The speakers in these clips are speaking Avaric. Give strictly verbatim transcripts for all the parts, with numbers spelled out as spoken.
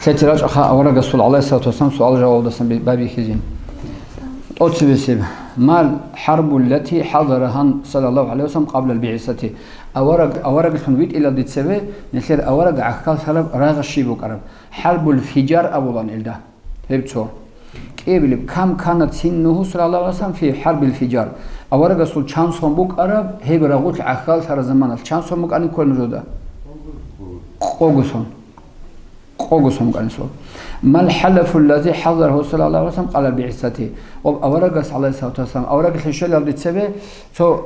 Гьечи рачӀаха аварагасул, гӀалайгьиссалату вассалам, суал-жавабалдасан би-, байбихьизин. ТӀоцебесеб. Мал хӀарбу ллати хӀазарагьа саллаллагьу гӀалайгьи ва саллам къабла ал-бигӀсати? Авараг, авараглъун витӀилалде цебе нилъер авараг гӀахьаллъараб рагъ щиб букӀараб? ХӀарбул фижар абулан илда. Гьеб цо. КӀиабилеб, кам канат синнугьу саллаллагьу гӀалайгьи ва саллам фи хӀарбил фижар? Аварагасул чан сон букӀараб гьеб рагъулъ гӀахьаллъараб заманалъ? Чан сон букӀанин кколеб нужеда? Къого сон. Къого сон букӀанин сон. Мал хӀалафу ллази хӀазарагьу саллаллагьу гӀалайгьи ва саллам къабла ал-бигӀсати? Ва аварагас, гӀалайгьиссалату вассалам, аварагасул щвелалде цебе цо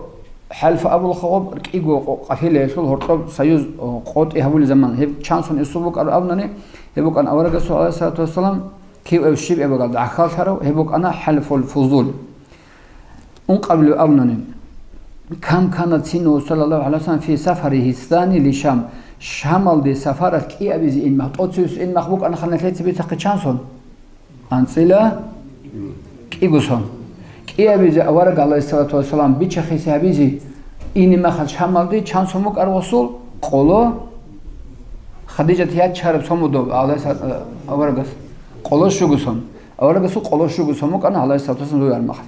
хӀалф абулаха гъоб, кӀиго къо-, къафилаялъул гьоркьоб союз, о, къотӀи гьабулеб заман. Гьеб чан сон эсул букӀараб абунани, гьеб букӀана аварагасул, гӀалайгьиссалату вассалам, кив эв щиб эбагал гӀахьаллъарав, гьеб букӀана хӀалфул фузул. Ункъабилеб абунани, кам канат синнугьу саллаллагьу гӀалайгьи ва саллам фи сафаригьи ссани ли Шам? Шамалде сафаралъ кӀиабизе ин мах, тӀоцевес ин мах букӀана ханна лъеца бицахъе чан сон? АнцӀила кӀиго сон. КӀиабизе авараг, гӀалайгьиссалату вассалам, бичахисе гьабизе ине махалъ Шамалде чан сон букӀараб гъосул? Къоло, Хадижат ячараб сон буго, гӀалайгьиссалату, аварагас къоло щуго сон. Аварагасул къоло щуго сон букӀана, гӀалайгьиссалату вассалам, дуе армахъ.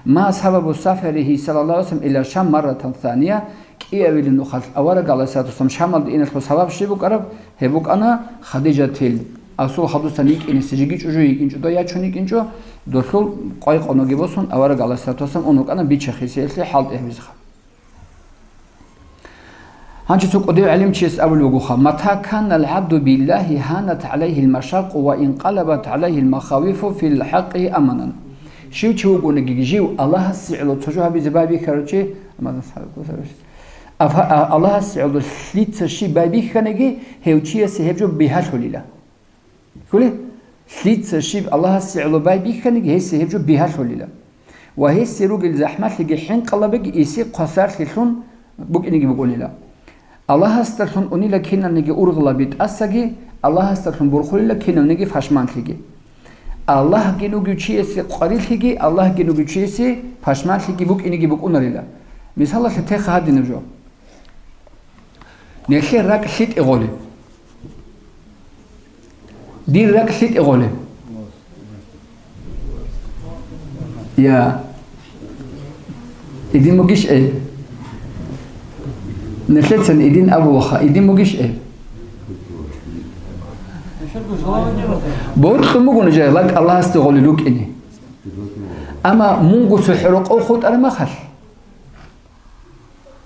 Ма сабабу сафаригьи саллаллагьу гӀалайгьи ва саллам иля Шам марратан сания? КӀиабилеб нухалъ авараг, гӀалайгьиссалату вассалам, Шамалде иналъул сабаб щиб букӀараб? Гьеб букӀана Хадижатил, асул хадусан йикӀине, жеги чӀужу йикӀинчӀо, дой ячун йикӀинчӀо, долъул къвай-къоноги босун, авараг, гӀалайгьиссалату вассалам, ун вукӀана бичахисе гьелъе хӀалтӀи гьабизеха. Гьанже цо кӀудияв гӀалимчияс абулеб бугоха: «Мата канал гӀабду биллагьи гьанат гӀалайгьил машакъу ва инкъалабат гӀалайгьил махавифу фил хӀакъи аманан». Щив чи вугониги, жив Аллагьасе гӀоло цо жо гьабизе байбихьарав чи, Амазан саркъу сараш. Афа-, а-, Аллагьасе гӀоло лъица щиб байбихьаниги, гьев чиясе гьеб жо бигьалъулила. Хьуле? Лъица щиб Аллагьасе гӀоло байбихьаниги, гьесие гьеб жо бигьалъулила. Ва гьесие ругел захӀмалъиги хӀинкъалабиги иси хвасарлъилъун букӀинеги букӀунила. Аллагьасдалъун унила киналниги ургълаби тӀасаги, Аллагьасдалъун бурхулила киналниги пашманлъиги. Аллагьги вугев чиясе къварилъиги, Аллагьги вугев чиясе пашманлъиги букӀинеги букӀунарила. Мисалалъе теха гьадинаб жо. Нилъер ракӀ лъитӀе гъолеб? Дир ракӀ лъитӀе гъолеб? Я. Идин бугищ, э? Нилъецан идин абулаха, идин бугищ, э? Бокьун буго нужер ракӀ Аллагьасде гъолел рукӀине. Амма мунго цохӀо рокъов хутӀараб махалъ,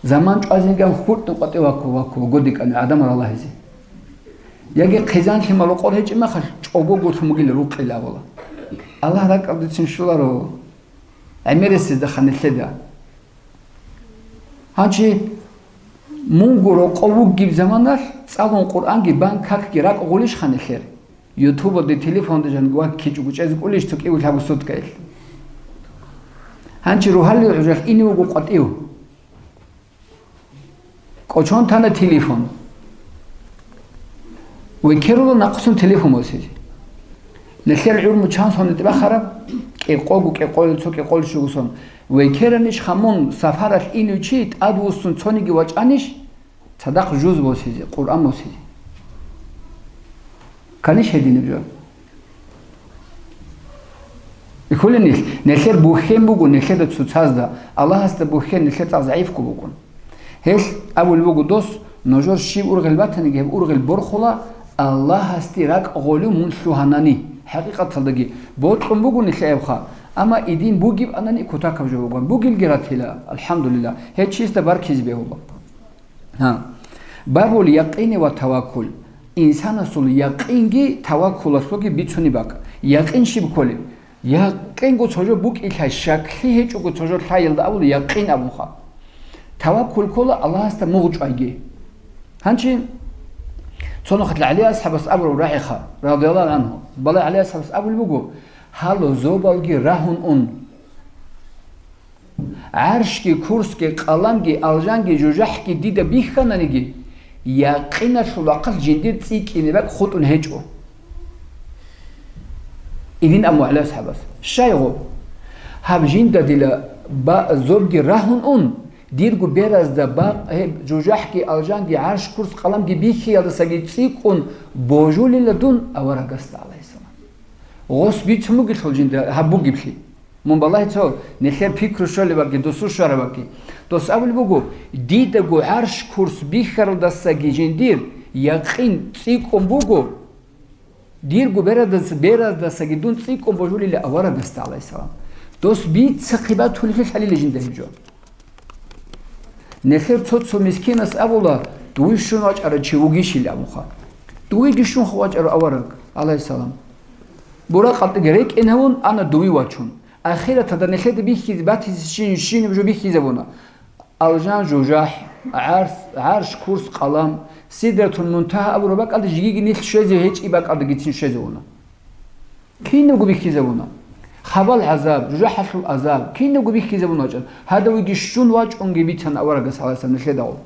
заман чӀвазеган хутӀун къватӀив ваку-, ваку-, вагодикӀана гӀадамал Аллагьизе. Яги хъизан-лъимал рокъор гьечӀеб махалъ, чӀого гулъун бугила рукъила абула. Аллагь ракӀалдецин щоларо гӀемерисезда ханилъеда. Гьанчи мунго рокъов вугеб заманалъ цӀалун Къуръанги бан какги ракӀ гъулищ ханилъер? Ютубалде, телефонде жан ваккичӀого чӀезе кӀулищ цо кӀиго-лъабго суткаялъ? Гьанчи рогьалил гӀужалъ ине вуго къватӀив. КӀочон тана телефон. Векерула нахъусун телефон босизе. Нилъер гӀумру чан сон нитӀбахараб? КӀикъого, кӀикъоялда цо, кӀикъоялда щуго сон. Векеранищ хамун сафаралъ инев чи тӀадвуссун цониги вачӀанищ? Цадахъ жуз босизе, Къуръан босизе. Каниш гьединаб жо? Ихулинищ, нилъер бухьен буго нилъеда цоцазда, Аллагьасда бухьен нилъер цӀакъ загӀипго букӀун. Гьелъ абулеб буго дос, нужер щиб ургъел батаниги, гьеб ургъел борхула Аллагьасде ракӀ гъолев мун лъугьанани. ХӀакъикъаталдаги, бокьун буго нилъ гьебха, амма идин бугеб анани кутакаб жо буган. Бугелги ратила, алхӀамдулиллагь, гьечиясда баркизе бегьула. Гьа. Бабул якъини ва таваккул. Инсанасул якъинги таваккулалъулги бицунеб бакӀ. Якъин щиб кколеб? Якъинго цо жо букӀилъай, щаклъи гьечӀого цо жо лъаялда абула якъин абунха. Таваккул ккола Аллагьасда мугъ чӀвайги. Гьанчи цо нухалъ ГӀали асхӀабас абураб рагӀиха, радияллагьу гӀангьу. Балай ГӀали асхӀабас абулеб буго: «Гьалу зобалги рагьун ун». ГӀаршги, курсги, къаламги, алжанги, жужахӀги дида бихьананиги, якъиналъул рахъалъ жиндир цӀикӀкӀине бакӀ хутӀун гьечӀо. Идин абу ГӀали асхӀабас. Щайгу? Гьаб жинда дила ба-, зобги рагьун ун, Дирго беразда бакъ, гьеб жужахӀги, алжанги, гӀарш, курс, къаламги бихьиялдасаги цӀикӀкӀун божулила дун аварагасда, гӀалайгьиссалам. Гъос бицун бугелъул жинда гьаб бугеблъи. Мун балагье цо, нилъер пикру щолеб бакӀги, досул щвараб бакӀги. Дос абулеб буго, дидаго гӀарш, курс бихьаралдасаги жиндир якъин цӀикӀкӀун буго, дирго берадас-, бераздасаги дун цӀикӀкӀун божулила аварагасда, гӀалайгьиссалам. Дос бицахъе батулелъул лъалила жинда гьеб жо. Нилъер цо-цо мискинас абула, дуе щун вачӀарав чи вугищил абунха. Дуеги щунха вачӀарав авараг, гӀалайгьиссалам. Буракъалдеги рекӀин гьавун, ана дуе вачун. Ахираталда нилъеда бихьизе батизе щин-, щинаб жо бихьизабуна. Алжан жужахӀ, гӀарс-, гӀарш, курс, къалам, Сидратул Мунтагьа абураб бакӀалда жигиги нилъ щвезе гьечӀеб бакӀалдагицин щвезавуна. Кинабго бихьизабуна. Хабал гӀазаб, жужахӀалъул азаб, кинабго бихьизабуна вачӀан. Гьадавиги щун вачӀунги бицана аварагас, гӀалайгьиссалам, нилъедагъун.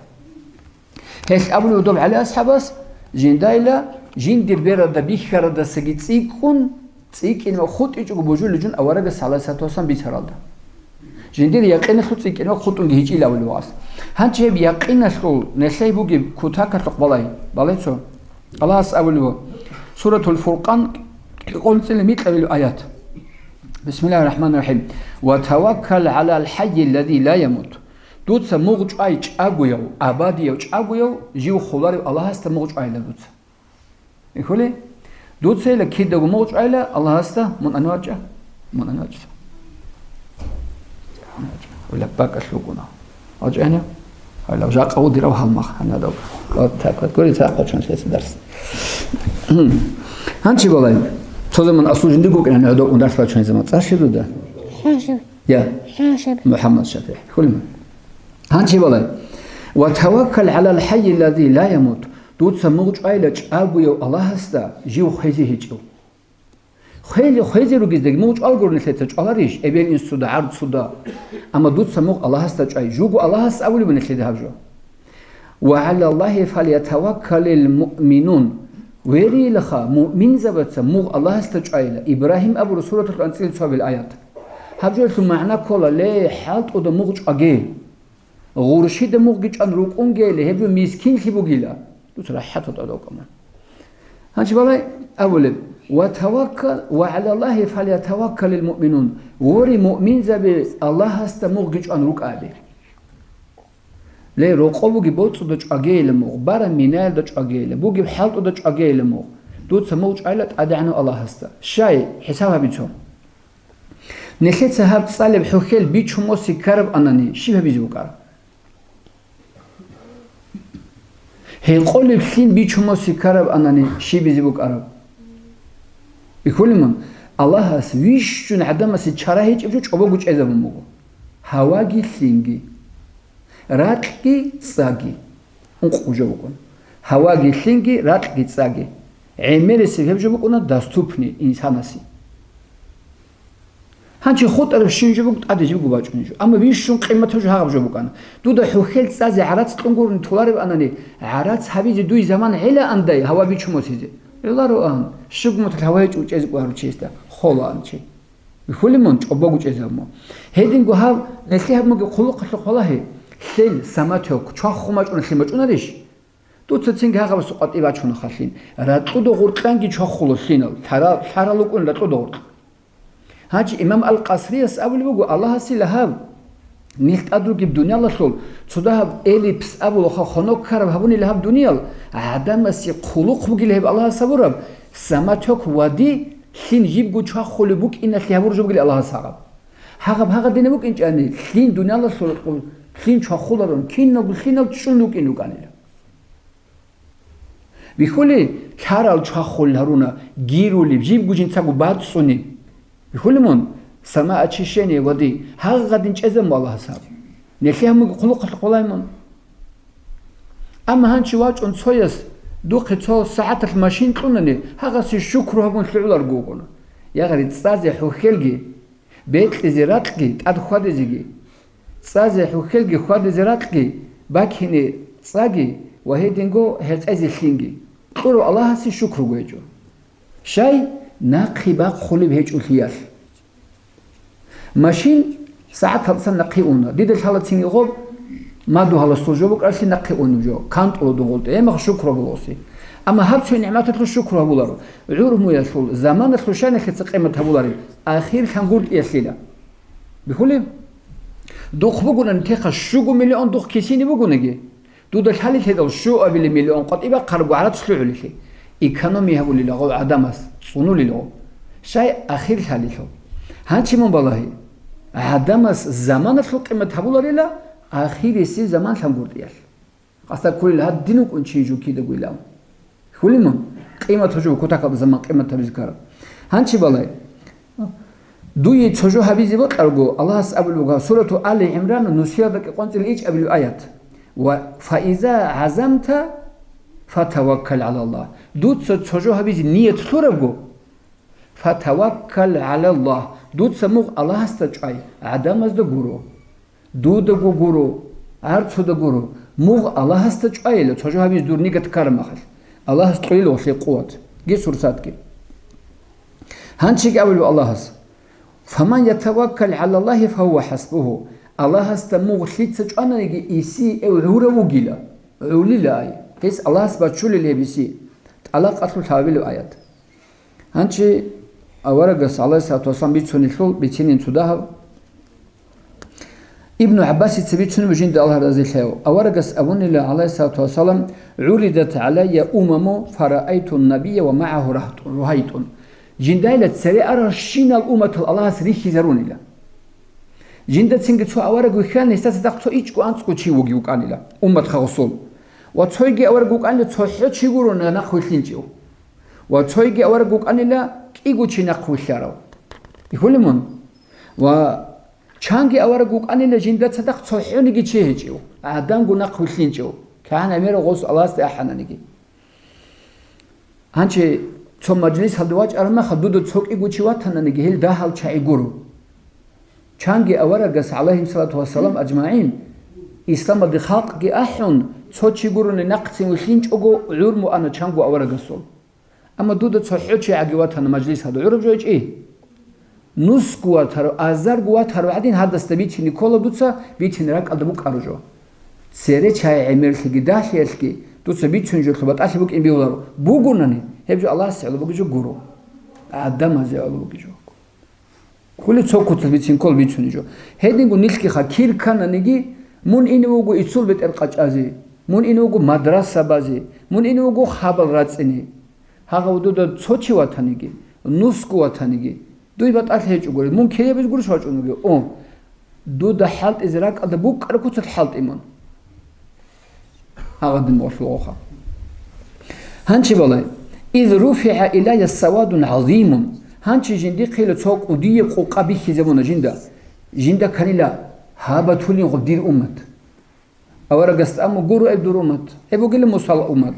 Гьелъ абулев доб ГӀали асхӀабас, жиндайила, жиндир бералда бихьарадасаги цӀикӀкӀун, цӀикӀкӀинав хутӀичӀого божулел жун аварагас, гӀалайгьиссалату вассалам, бицаралда. Жиндир якъиналъул цӀикӀкӀинав хутӀунги гьечӀила абулев вагъас. Гьанчи гьеб якъиналъул нилъей бугеб кутакалъухъ балай, балай цо. Аллагьас абулеб, Суратул Фуркъан, кӀикъоялда микьабилеб аят. Бисмиллагьир рахӀманир рахӀим. «Ва таваккал гӀалал хӀаййи ллази ла ямут». Дуца мугъ чӀвай чӀагояв, абадияв чӀагояв, жив холарев Аллагьасда мугъ чӀвайила дуца. Ихули? Дуцайила кидаго мугъ чӀвайила Аллагьасда, мун ана вачӀа, мун ана вачӀа. Лаппа калъукъуна. ВачӀайна? Гьалав жакъа удирав гьалмагъ, гьанадав. Вот так вот. Гури, цахъ вачун лъеца дарс. Гьанчи балай. Цо заман асул жиндирго кӀинан гӀодокъун дарс вачун заман. ЦӀар щиб дуда? ХӀашим. Я. ХӀашим. МухӀаммад ШафигӀ. Хулима. Гьанчи балай. «Ва таваккал гӀалал хӀаййи ллази ла ямут». Дуца мугъ чӀвайила чӀагояв Аллагьасда, жив хвезе гьечӀев. Хвел-, хвезе ругездаги мугъ чӀвалгури нилъеца чӀваларищ, эбел-инсуда, гӀарцуда? Амма дуца мугъ Аллагьасда чӀвай, жуго Аллагьас абулеб нилъеда гьаб жо. «Ва гӀалаллагьи фалятаваккалил муъминун». Верийлаха, муъминзабаца мугъ Аллагьасда чӀвайила, Ибрагьим абураб сураталъул анцӀила цоабил аят. Гьаб жоялъул магӀна ккола, ле, хӀалтӀуда мугъ чӀваге. Гъурщида мугъги чӀван рукӀунгейилан, гьеб жо мискинлъи бугила. Дуца рахӀат гьатӀа докӀана. Гьанчи балай абулеб, «Ва таваккал, ва гӀалаллагьи фалятаваккалил муъминун». Воре, муъминзаби Аллагьасда мугъги чӀван рукӀаби. Ле, рокъов бугеб боцӀуда чӀвагейилан мугъ, бараб минаялда чӀвагейилан, бугеб хӀалтӀуда чӀвагейилан мугъ. Дуца мугъ чӀвайила ТӀадегӀанав Аллагьасда. Щай, хӀисаб гьабицо. Нилъеца гьаб цӀалеб хӀухьел бичун-моси ккараб анани, щиб гьабизе букӀараб? Гьекъолеб лъин бичун-моси ккараб анани, щиб гьабизе букӀараб? Бихьулиман, Аллагьас вищун гӀадамасе чара гьечӀеб жо чӀобого чӀезабун буго. Гьаваги лъинги. Ракьги цӀаги. Ункъго жо букӀун. Гьаваги лъинги, ракьги цӀаги. ГӀемерисеб гьеб жо букӀуна доступный инсанасе. Гьанчи хутӀараб щиб жо буго, тӀаде жибго бачӀунеб жо. Амма вищун къиматаб жо гьагъаб жо букӀана. Дуда хӀухьел цӀазе гӀарац кьун гурони толареб анани, гӀарац гьабизе дуе заман гӀелаандай гьава бичун-мосизе? ГӀелароан, щибго мутал гьава гьечӀо чӀезе кӀварав чиясда, холаан чи. Бихьулимун, чӀобого чӀезаб мун. Гьединго гьав, нилъее гьаб мугеб хъулухъалъухъ валагье, лъел, самотёк, чвахун бачӀуна, лъим бачӀунарищ? Дуца цинги гьагъабасул къватӀибе бачуна халлъин. Ракьуда гъоркьанги чвахула лъинал, лъара-, лъарал рукӀун ракьуда гъоркь. Гьанчи имам Ал-Къасрияс абулеб буго, Аллагьасила гьаб, нилъ тӀад ругеб дуниялалъул цо дагьаб эллипс абулаха, хонок ккараб гьабунила гьаб дуниял, гӀадамасе хъулухъ бугила гьеб Аллагьас гьабураб, самотёк воды, лъим жибго чвахулеб букӀиналъе гьабураб жо бугила Аллагьас гьагъаб. Гьагъаб гьагъадинаб букӀинчӀани, лъим дуниялалъул ракьул лъим чвахуларун, киналго лъинал чӀун рукӀин рукӀанила. Бихьули, лъарал чвахулел гьаруна, гирулеб, жибго жинцаго бацӀцӀунеб. Бихьули мун, самоочищение воды, гьагъадин чӀезаб мун Аллагьас гьаб. Нилъее гьаб мугеб хъулухъалъухъ валагье мун. Амма гьанчи вачӀун цояс, духъе цо сагӀаталъ машин кьунани, гьагъасе шукру гьабун лъугӀуларого вукӀуна. Ягъари цӀазе хӀухьелги, бекьизе ракьги, тӀад хьвадизеги. ЦӀазе хӀухьелги, хьвадизе ракьги, бакине цӀаги ва гьединго гьекъезе лъинги. Кьурав Аллагьасе шукруго гьечӀо. Щай, нахъе бахъулеб гьечӀолъиялъ. Машин сагӀат гьалцан нахъе уна. Дида лъала цинги гъоб, Мадугьаласул жо букӀаралъи нахъе унеб жо, кантӀула дугъултӀе, гьеб мехалъ шукру гьабулароси. Амма гьаб цоян нигӀматалъул шукру гьабуларо. ГӀумру муялъул, заманалъул щай нилъеца къимат гьабуларел? Ахир лъангуртӀиялъила. Бихьулеб? Духъ бугунани техъа щуго миллион духъ кисине бугониги, дуда лъалилъидал щуабилеб миллион къватӀиб бахъарабго гӀарац лъугӀулелъи, экономия гьабулел гъов гӀадамас, цӀунулел гъов. Щай ахир лъалилъул? Гьанчи мун балагьи, гӀадамас заманалъул къимат гьабуларила, ахириси заман лъангуртӀиялъ. Къасда кколел гьадин вукӀун чи жо кидаго илан. Хьулин мун, къимат гьужу кутакаб заман къимат гьабизе ккараб. Гьанчи балай. Дуе цо жо гьабизе бокьарго, Аллагьас абулеб буго, Сурату Али ГӀимран, нусиялда кӀикъоялда ичӀабилеб аят. Ва фаиза гӀазамта фатаваккал гӀала Аллагь. Дуца цо жо гьабизе ният лъурабго, фатаваккал гӀала Аллагь. Дуца мугъ Аллагьасда чӀвай, гӀадамазда гуро. Дудаго гуро, гӀарцуда гуро. Мугъ Аллагьасда чӀвайила, цо жо гьабизе дур нигат ккараб мехалъ. Аллагьас кьойила гьелъие къуват, гьес сурсатги. Гьанчиги абулеб Аллагьас: «Фаман ятаваккал гӀала Аллагьи фагьува хӀасбугьу». Аллагьасда мугъ лъица чӀвананиги, иси эв гӀурав вугила, гӀулила ай. Гьес Аллагьас бачулел гьеб иси. ТӀалакъалъул гьабилеб аят. Гьанчи аварагас, гӀалайгьиссалату вассалам, бицунелъул бицинин цо дагьаб. Ибну ГӀаббасица бицунеб жинда Аллагь разилъаяв. Аварагас абунила, гӀалайгьиссалату вассалам: «ГӀуридат гӀалайя умаму фараайту набия ва магӀагьу рагьтӀун, ругьайтӀун». Жиндайила цере арал щинал умматал Аллагьас рихьизарунила. Жинда цинги цо авараг вихьана, гьесда цадахъ цо ичӀго-анцӀго чи вуги вукӀанила, уммат хагъусул. Ва цойги авараг вукӀанила, цохӀо чи гурони нахъ вилълъинчӀев. Ва цойги авараг вукӀанила, кӀиго чи нахъ вилълъарав. Бихьулин мун? Ва чанги авараг вукӀанила, жинда цадахъ цохӀониги чи гьечӀев, гӀадамго нахъ вилълъинчӀев, кигӀан гӀемерав гъос Аллагьасде ахӀананиги. Гьанчи цо мажлисалде вачӀараб мехалъ дуда цо кӀиго чи ватананиги, гьел дагьал чагӀи гуро. Чанги аварагас, гӀалайгьиссалату вассалам ажмагӀин, исламалде халкъги ахӀун, цо чи гурони нахъцин вилълъинчӀого гӀурму ана чанго аварагасул. Амма дуда цохӀо чи гӀаги ватана мажлисалда, гӀураб жо гьечӀищ? Нусго ватарав, азарго ватарав гӀадин гьадасда бицине ккола дуца, бицине ракӀалда букӀараб жо. Цере чагӀи гӀемерлъиги дагьлъиялъги дуца бицунеб жоялъул батӀалъи букӀин бегьуларо. Бугунани, гьеб жо Аллагьасе гӀоло бугеб жо гуро. ГӀадамазе гӀоло бугеб жо. Хъули цо куцалъ бицин ккола бицунеб жо. Гьединго нилъгиха кир ккананиги, мун ине вуго ицул бетӀер къачӀазе, мун ине вуго мадраса базе, мун ине вуго хабал рацӀцӀине. Гьагъав дуда цо чи ватаниги, нусго ватаниги, дуй батӀалъи гьечӀогури, мун кире безгурищ вачӀунуги? О, дуда хӀалтӀизе ракӀалда букӀараб куцалъ хӀалтӀи мун. Гьагъадин мугъалъулгъуха. Гьанчи балай, «Из руфигӀа илайя савадун гӀазимун». Гьанчи жиндихъила цо кӀудияб къукъа бихьизабуна жинда. Жинда кканила: «Гьаб батулин гъаб дир уммат». Аварагас аму гуро гьеб дур уммат, гьеб бугила Мусал уммат.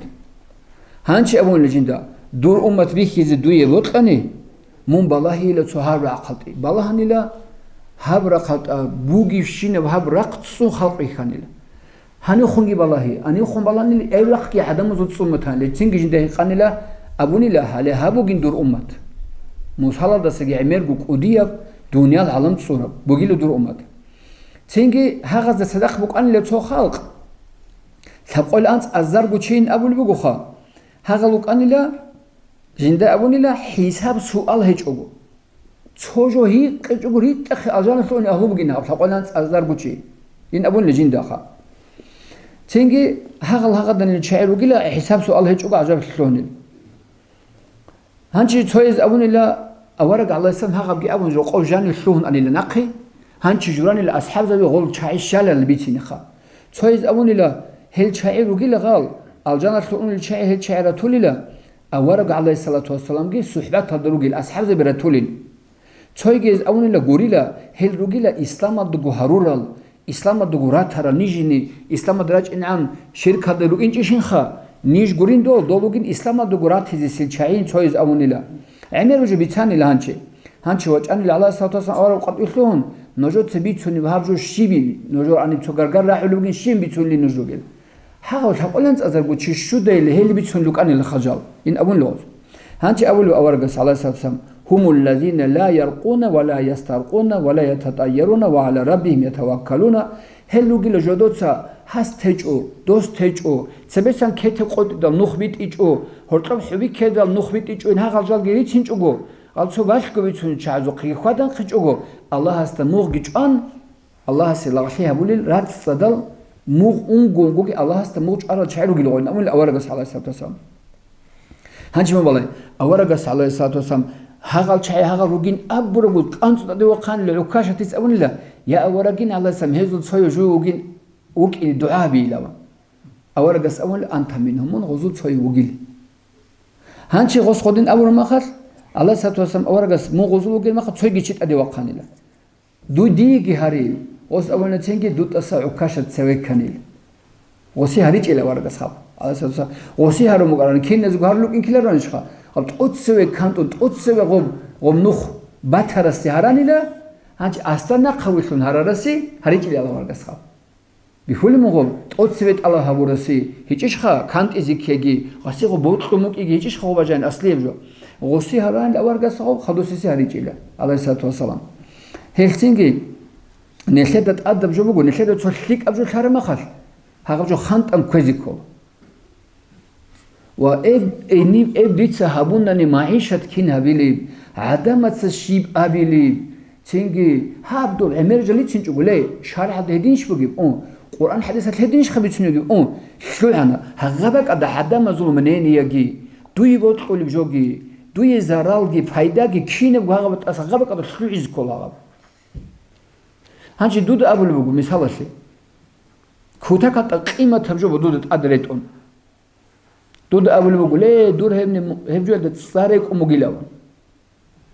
Гьанчи абунила жинда: «Дур уммат бихьизе дуе бокьани, мун балагьила цо гьаб рахъалтӀи». Балагьанила гьаб рахъалтӀа, бугебщинаб гьаб рахъцӀун халкъ бихьанила. Гьанивхунги балагьи, гьанивхун балагьанила эвлахъги гӀадамазул цӀумма танила, цинги жинда гьикъанила, абунила: «Гьале гьаб бугин дур уммат». Мусалалдасаги гӀемерго кӀудияб, дуниял гӀалам цӀураб бугила дур уммат. Цинги гьагъазда цадахъ букӀанила цо халкъ. Лъабкъоялда анцӀ азарго чийин абулеб бугоха. Гьагъал вукӀанила, жинда абунила, хӀисаб-суал гьечӀого. Цо жо гьикъичӀого ритӀухъе алжаналъугьун агьлу бугин гьаб лъабкъоялда анцӀ азарго чи. Ин абунила жиндаха. Цинги гьагъал гьагъаданила чагӀи ругила, хӀисаб-суал гьечӀого гӀажаблъугьунел. Гьанчи цояз абунила, авараг гӀалайгьиссалам гьагъабги абун, жокъов жанив лъугьун анила нахъе, гьанчи журанила асхӀабзаби гъол чагӀи щаларал бицинеха. Цояз абунила, гьел чагӀи ругила гъал, алжаналъугьунел чагӀи гьел чагӀи ратулила, авараг гӀалайгьиссалату вассаламги сухӀбаталда ругел асхӀабзаби ратулел. Цойгияз абунила гурила, гьел ругила исламалдаго гьарурал, исламалдаго ратарал, нижини исламалда рачӀинегӀан ширкалда рукӀинчӀищинха, ниж гурин дол, дол ругин исламалдаго ратизесил чагӀийин цояз абунила. ГӀемер уже бицанила гьанчи. Гьанчи вачӀанила гӀалайгьиссалату вассалам авараг къватӀивлъугьун, нужеца бицунеб гьаб жо щибин, нужер гьаниб цо гаргар рагӀулеб бугин щибин бицунли нуж ругел. Гьагъав лъабкъоялда анцӀ азарго чи щудайилан гьел бицун рукӀанила хажал, ин абунила гъоз. Гьанчи абулеб аварагас, гӀалайгьиссалату вассалам: «Гьумул лазина ла яркъуна ва ла ястаркъуна ва ла ятатӀайяруна ва гӀала раббигьим ятаваккалуна». Гьел ругила жодоца Гьас течӀо, дос течӀо, цебесан кетеб къотӀидал нух битӀичӀо, гьоркьоб хӀуби ккедал нух битӀичӀо, гьагъал жалги рицинчӀого, гьал цо балъго бицунел чагӀазухъеги хьваданхъичӀого, Аллагьасда мугъги чӀван, Аллагьасе лагълъи гьабулел рацӀцӀадал мугъ унго-унгоги Аллагьасда мугъ чӀварал чагӀи ругел гъойин абунила аварагас, гӀалайгьиссалату вассалам. Гьанже мун балай, аварагас, гӀалайгьиссалату вассалам, гьагъал чагӀи гьагъал ругин абураб кӀанцӀ тӀаде вахъанила ГӀукашатица абунила, я аварагин, гӀалайгьиссалам, гьезул цояв жив вугин вукӀине дугӀа гьабейилава. Аварагас абунила, анта мингьум, мун гъозул цояв вугил. Гьанже гъос гъодин абураб махалъ, гӀалайгьиссалату вассалам, аварагас мун гъозул вугел махалъ цойги чи тӀаде вахъанила. Дуй диеги гьари, гъос абуна цинги дутӀаса ГӀукашат цеве кканил. Гъоси гьаричӀила аварагас гьаб, гӀалайгьиссалату вассалам. Гъоси гьарун букӀарани, киназго гьарулев кин ккеларонищха? Гьаб тӀоцеве кантӀун, тӀоцеве гъоб, гъоб нух батарасе гьаранила, гьанже асда нахъавилълъун гьарарасе гьаричӀила аварагас гьаб. Бихьулеб мугъаб, тӀоцеве тӀалаб гьабураси гьечӀищха, кантӀизе ккеги, гъасигъо бокьун букӀиги гьечӀищха гъоб бажаин аслияб жо? Гъоси гьаран аварагасда гъоб хадусисе гьаричӀила, гӀалайгьиссалату вассалам. Гьелъцинги нилъеда тӀадаб жо буго, нилъеда цо лъикӀаб жо лъараб махалъ, гьагъаб жо хантӀан кквезе ккола. Ва эб, гьениб эб дица гьабунани магӀишат кин гьабилеб, гӀадамаца щиб абилеб, цинги гьаб доб гӀемер жалицинчӀого, ле, шаргӀалда гьединищ бугеб? Ун, Къуръан хӀадисалъ гьединищха бицунеб бугеб? Ун, лъугӀана, гьагъаб бакӀалда гӀадамазул мнениеги, дуе бокьулеб жоги, дуе заралги, пайдаги кинабго гьагъаб тӀаса гьагъаб бакӀалда лъугӀизе ккола гьаб. Гьанже дуда абулеб буго мисалалъе, кутакалда къиматаб жо буго дуда тӀад ретӀун. Дуда абулеб буго, ле, дур гьебни, гьеб жоялда цӀар рекӀун бугилан.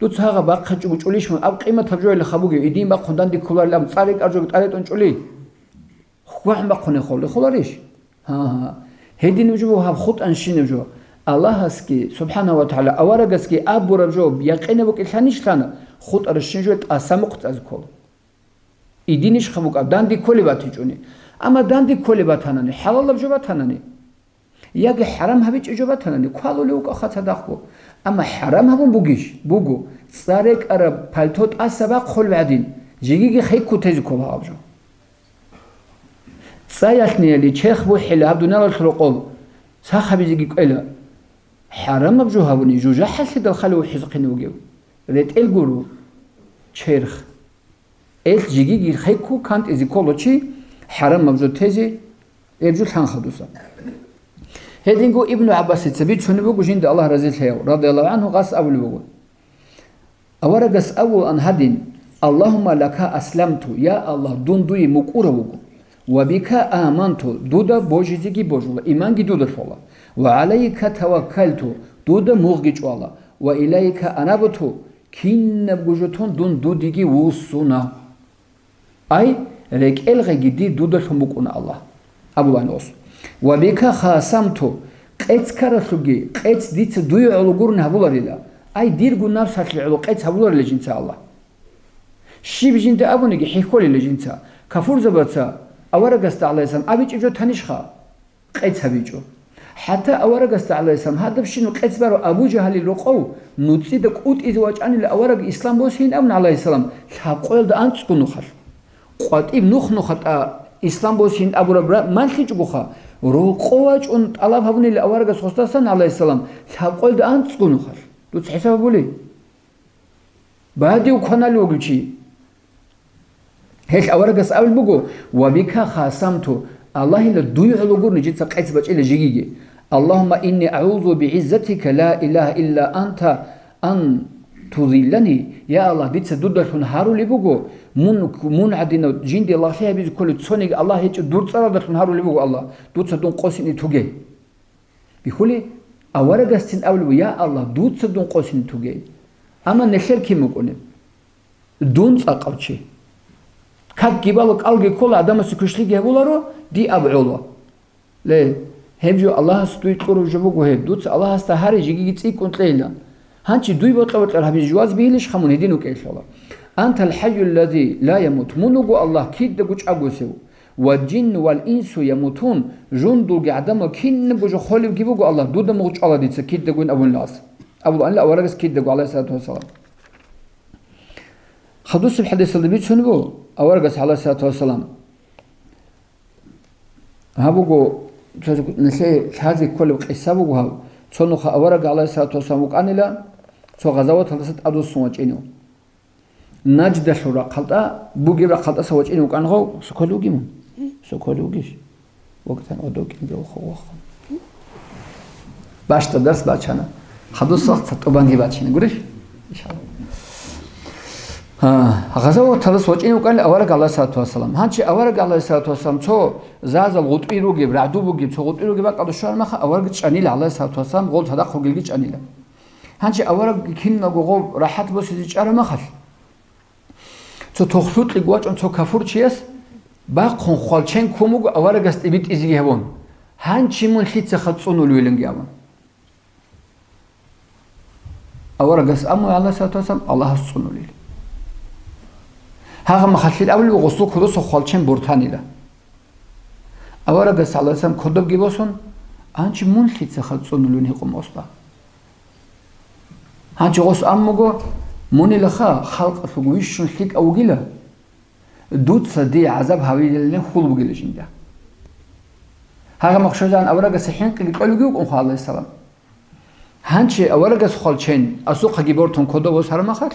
Дуца гьагъаб бахъичӀого чӀулищ мун, аб къиматаб жоялда хабуге, идин бахъун данде кколарилан, цӀар рекӀар жо тӀад ретӀун чӀули? ХӀвахӀ бахъунехъулли холарищ? Гьа-гьа. Гьединаб жо буго гьаб хутӀанщинаб жо. Аллагьасги, субхӀанагьу ва тагӀала, аварагасги абураб жо якъинаб букӀин лъанищ лъана, хутӀаращин жо тӀаса мухъ цӀазе ккола. Идинищха букӀа, данде кколеб батичӀони. Амма данде кколеб батанани, хӀалалаб жо батанани, яги хӀарам гьабичӀеб жо батанани, кквалулев вукӀаха цадахъго. Амма хӀарам гьабун бугищ? Буго. ЦӀар рекӀараб пальто тӀаса бахъулеб гӀадин, жегиги хӀекку тезе ккола гьаб жо. ЦӀаялъниялъ черх бухӀила гьаб дуниялалъул рокъоб, сах гьабизеги кӀвела. ХӀарамаб жо гьабуни жужахӀалъидал хъали вухӀизехъин вугев? РетӀел гуро, черх. Элъ жигиги хӀекку кантӀизе ккола чи, хӀарамаб жо тезе, гьеб жо лъанха дуса. Гьединго Ибну ГӀаббасица бицунеб буго жинда Аллагь разилъаяв, радияллагьу гӀангьу, гъас абулеб буго. Аварагас абулаан гьадин: «Аллагьумма лака асламту», я Аллагь, дун дуе мукӀурав вуго, «ва бика аманту», дуда божизеги божула, иманги дуда лъола, «ва гӀалайка таваккалту», дуда мугъги чӀвала, «ва илайка анабту», кинабго жо тун дун дудеги вуссуна. Ай, рекӀелгъеги дир дудалъун букӀуна Аллагь, абулаан гъос. Ва бика хасамту, къец ккаралъулги, къец дица дуе гӀоло гурони гьабуларила. Ай, дирго напсалъе гӀоло къец гьабуларила жинца Аллагь. Щиб жинда абуниги хӀехьолила жинца, кафурзабаца аварагасда гӀалайгьиссалам абичӀеб жо танищха? Къец гьабичӀо. ХӀатта аварагасда гӀалайгьиссалам гьадабщинаб къец барав Абу Жагьалил рокъов нуцӀида кӀутӀизе вачӀанила авараг ислам босейин абун гӀалайгьиссалам лъабкъоялда анцӀго нухалъ. КъватӀиб нух-нухатӀа ислам босейин абураб ра-, малъичӀогоха, рокъов вачӀун тӀалаб гьабунила аварагас гъосдасан гӀалайгьиссалам лъабкъоялда анцӀго нухалъ. Дуца хӀисаб гьабулей? Бадив кваналев вугев чи. Гьелъ аварагас абулеб буго: «Ва бика хасамту», Аллагьила дуй гӀоло гурони жинца къец бачӀила жигиги. «Аллагьумма инни агӀузу бигӀиззатика ла илагьа илла анта ан тузиллани», я Аллагь, дица дудалъун гьарулеб буго, мун, мун гӀадинав жинде лагълъи гьабизе кколев цониги Аллагь гьечӀев дур цӀаралдалъун гьарулеб буго, Аллагь, дуца дун къосине туге. Бихьули, аварагасцин абулеб: «Я Аллагь, дуца дун къосине туге». Амма нилъер кин букӀунеб? Дун цӀакъав чи. Как гибала кӀалги ккола, гӀадамасе квешлъиги гьабуларо, ди аб гӀоло. Ле, гьеб жо Аллагьас дуй кьураб жо буго гьеб, дуца Аллагьасда гьаре жигиги цӀикӀкӀун кьейилан. Гьанчи дуй бокьа-бокьар гьабизе жуваз бигьилищха мун гьедин вукӀелъула? «Антал хӀайюллази ла ямут», мун вуго Аллагь кидаго чӀагосев. «Ва жинну вал инсу ямутун», жундулги гӀадамал кинабго жо холевги буго, Аллагь, дуда мугъ чӀвала дица кидагойин абунилас. Абулаанила аварагас кидаго, гӀалайгьиссалату вассалам. Хадусеб хӀадисалда бицун буго аварагас, гӀалайгьиссалату вассалам: Гьаб буго, цо нилъее лъазе кколеб къиса буго гьаб. Цо нуха авараг гӀалайгьиссалату вассалам вукӀанила, цо гъазаваталдаса тӀадвуссун вачӀинев. Наждалъул рахъалда, бугеб рахъалдаса вачӀинев вукӀан гъов, соколев вугев мун? Соколев вугищ? ВукӀан, гьодов кӀинги вахъун. Бащда дарс бачана. Хадус вахъ цо тӀубанги бачина, гурищ? Иншалла. Гьа, гъазаваталдаса вачӀинев вукӀанила авараг гӀалайгьиссалату вассалам. Гьанчи авараг гӀалайгьиссалату вассалам цо зазал гъутӀи ругеб, рагӀду бугеб, цо гъутӀи ругеб бакӀалда щвараб мехалъ, аварагги чӀанила гӀалайгьиссалату вассалам, гъол цадахъ ругелги чӀанила. Гьанчи авараг кинабго гъов рахӀат босизе чӀараб мехалъ, цо тохлъукьиги вачӀун цо кафурчияс бахъун хвалчен ккун буго аварагасде битӀизеги гьабун, гьанчи мун лъицаха цӀунулевиланги абун. Аварагас абуна, гӀалайгьиссалату вассалам, Аллагьас цӀунулел. Гьагъа мехалъил абулеб гъосул кодаса хвалчен бортанила. Аварагас, гӀалайгьиссалам, кодобги босун, гьанчи мун лъицаха цӀунулев гьикъун гъосда. Гьанчи гъос абун буго, мунилаха халкъалъулго вищун лъикӀав вугила, дуца дие гӀазаб гьабилалилан хьул бугила жинда. Гьагъа махщазан аварагасда хӀинкъиги кьолевги вукӀун хъва, гӀалайгьиссалам. Гьанчи аварагас хвалчен асухъаги бортун кодов восараб мехалъ,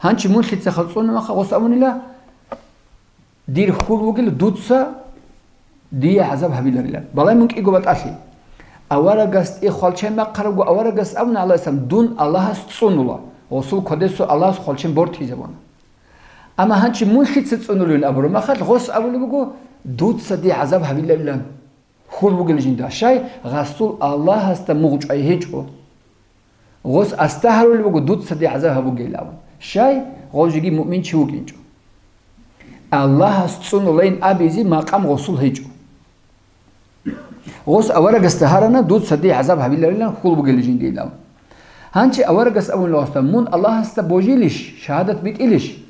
гьанчи мун лъицаха цӀуна мехалъ гъос абунила, дир хьул вугила дуца дие гӀазаб гьабиларилан. Балай мун кӀиго батӀалъи. Аварагасде хвалчен бахъарабго аварагас абуна, гӀалайгьиссалам, дун Аллагьас цӀунула, гъосул кодаса Аллагьас хвалчен бортизабуна. Амма гьанчи мун лъица цӀунулевин абураб мехалъ, гъос абулеб буго, дуца дие гӀазаб гьабиларилан хьул бугел жинда. Щай? Гъасул Аллагьасда мугъ чӀвай гьечӀо. Гъос асда гьарулеб буго, дуца дие гӀазаб гьабугейилан. Щай? Гъов жеги муъминчи вукӀинчӀо. Аллагьас цӀунулайин абизе макъам гъосул гьечӀо. Гъос аварагасда гьарана, дуца дие гӀазаб гьабиларилан хьул бугел жиндилан. Гьанчи аварагас абунила гъосда, мун Аллагьасда божилищ, шагьадат битӀилищ?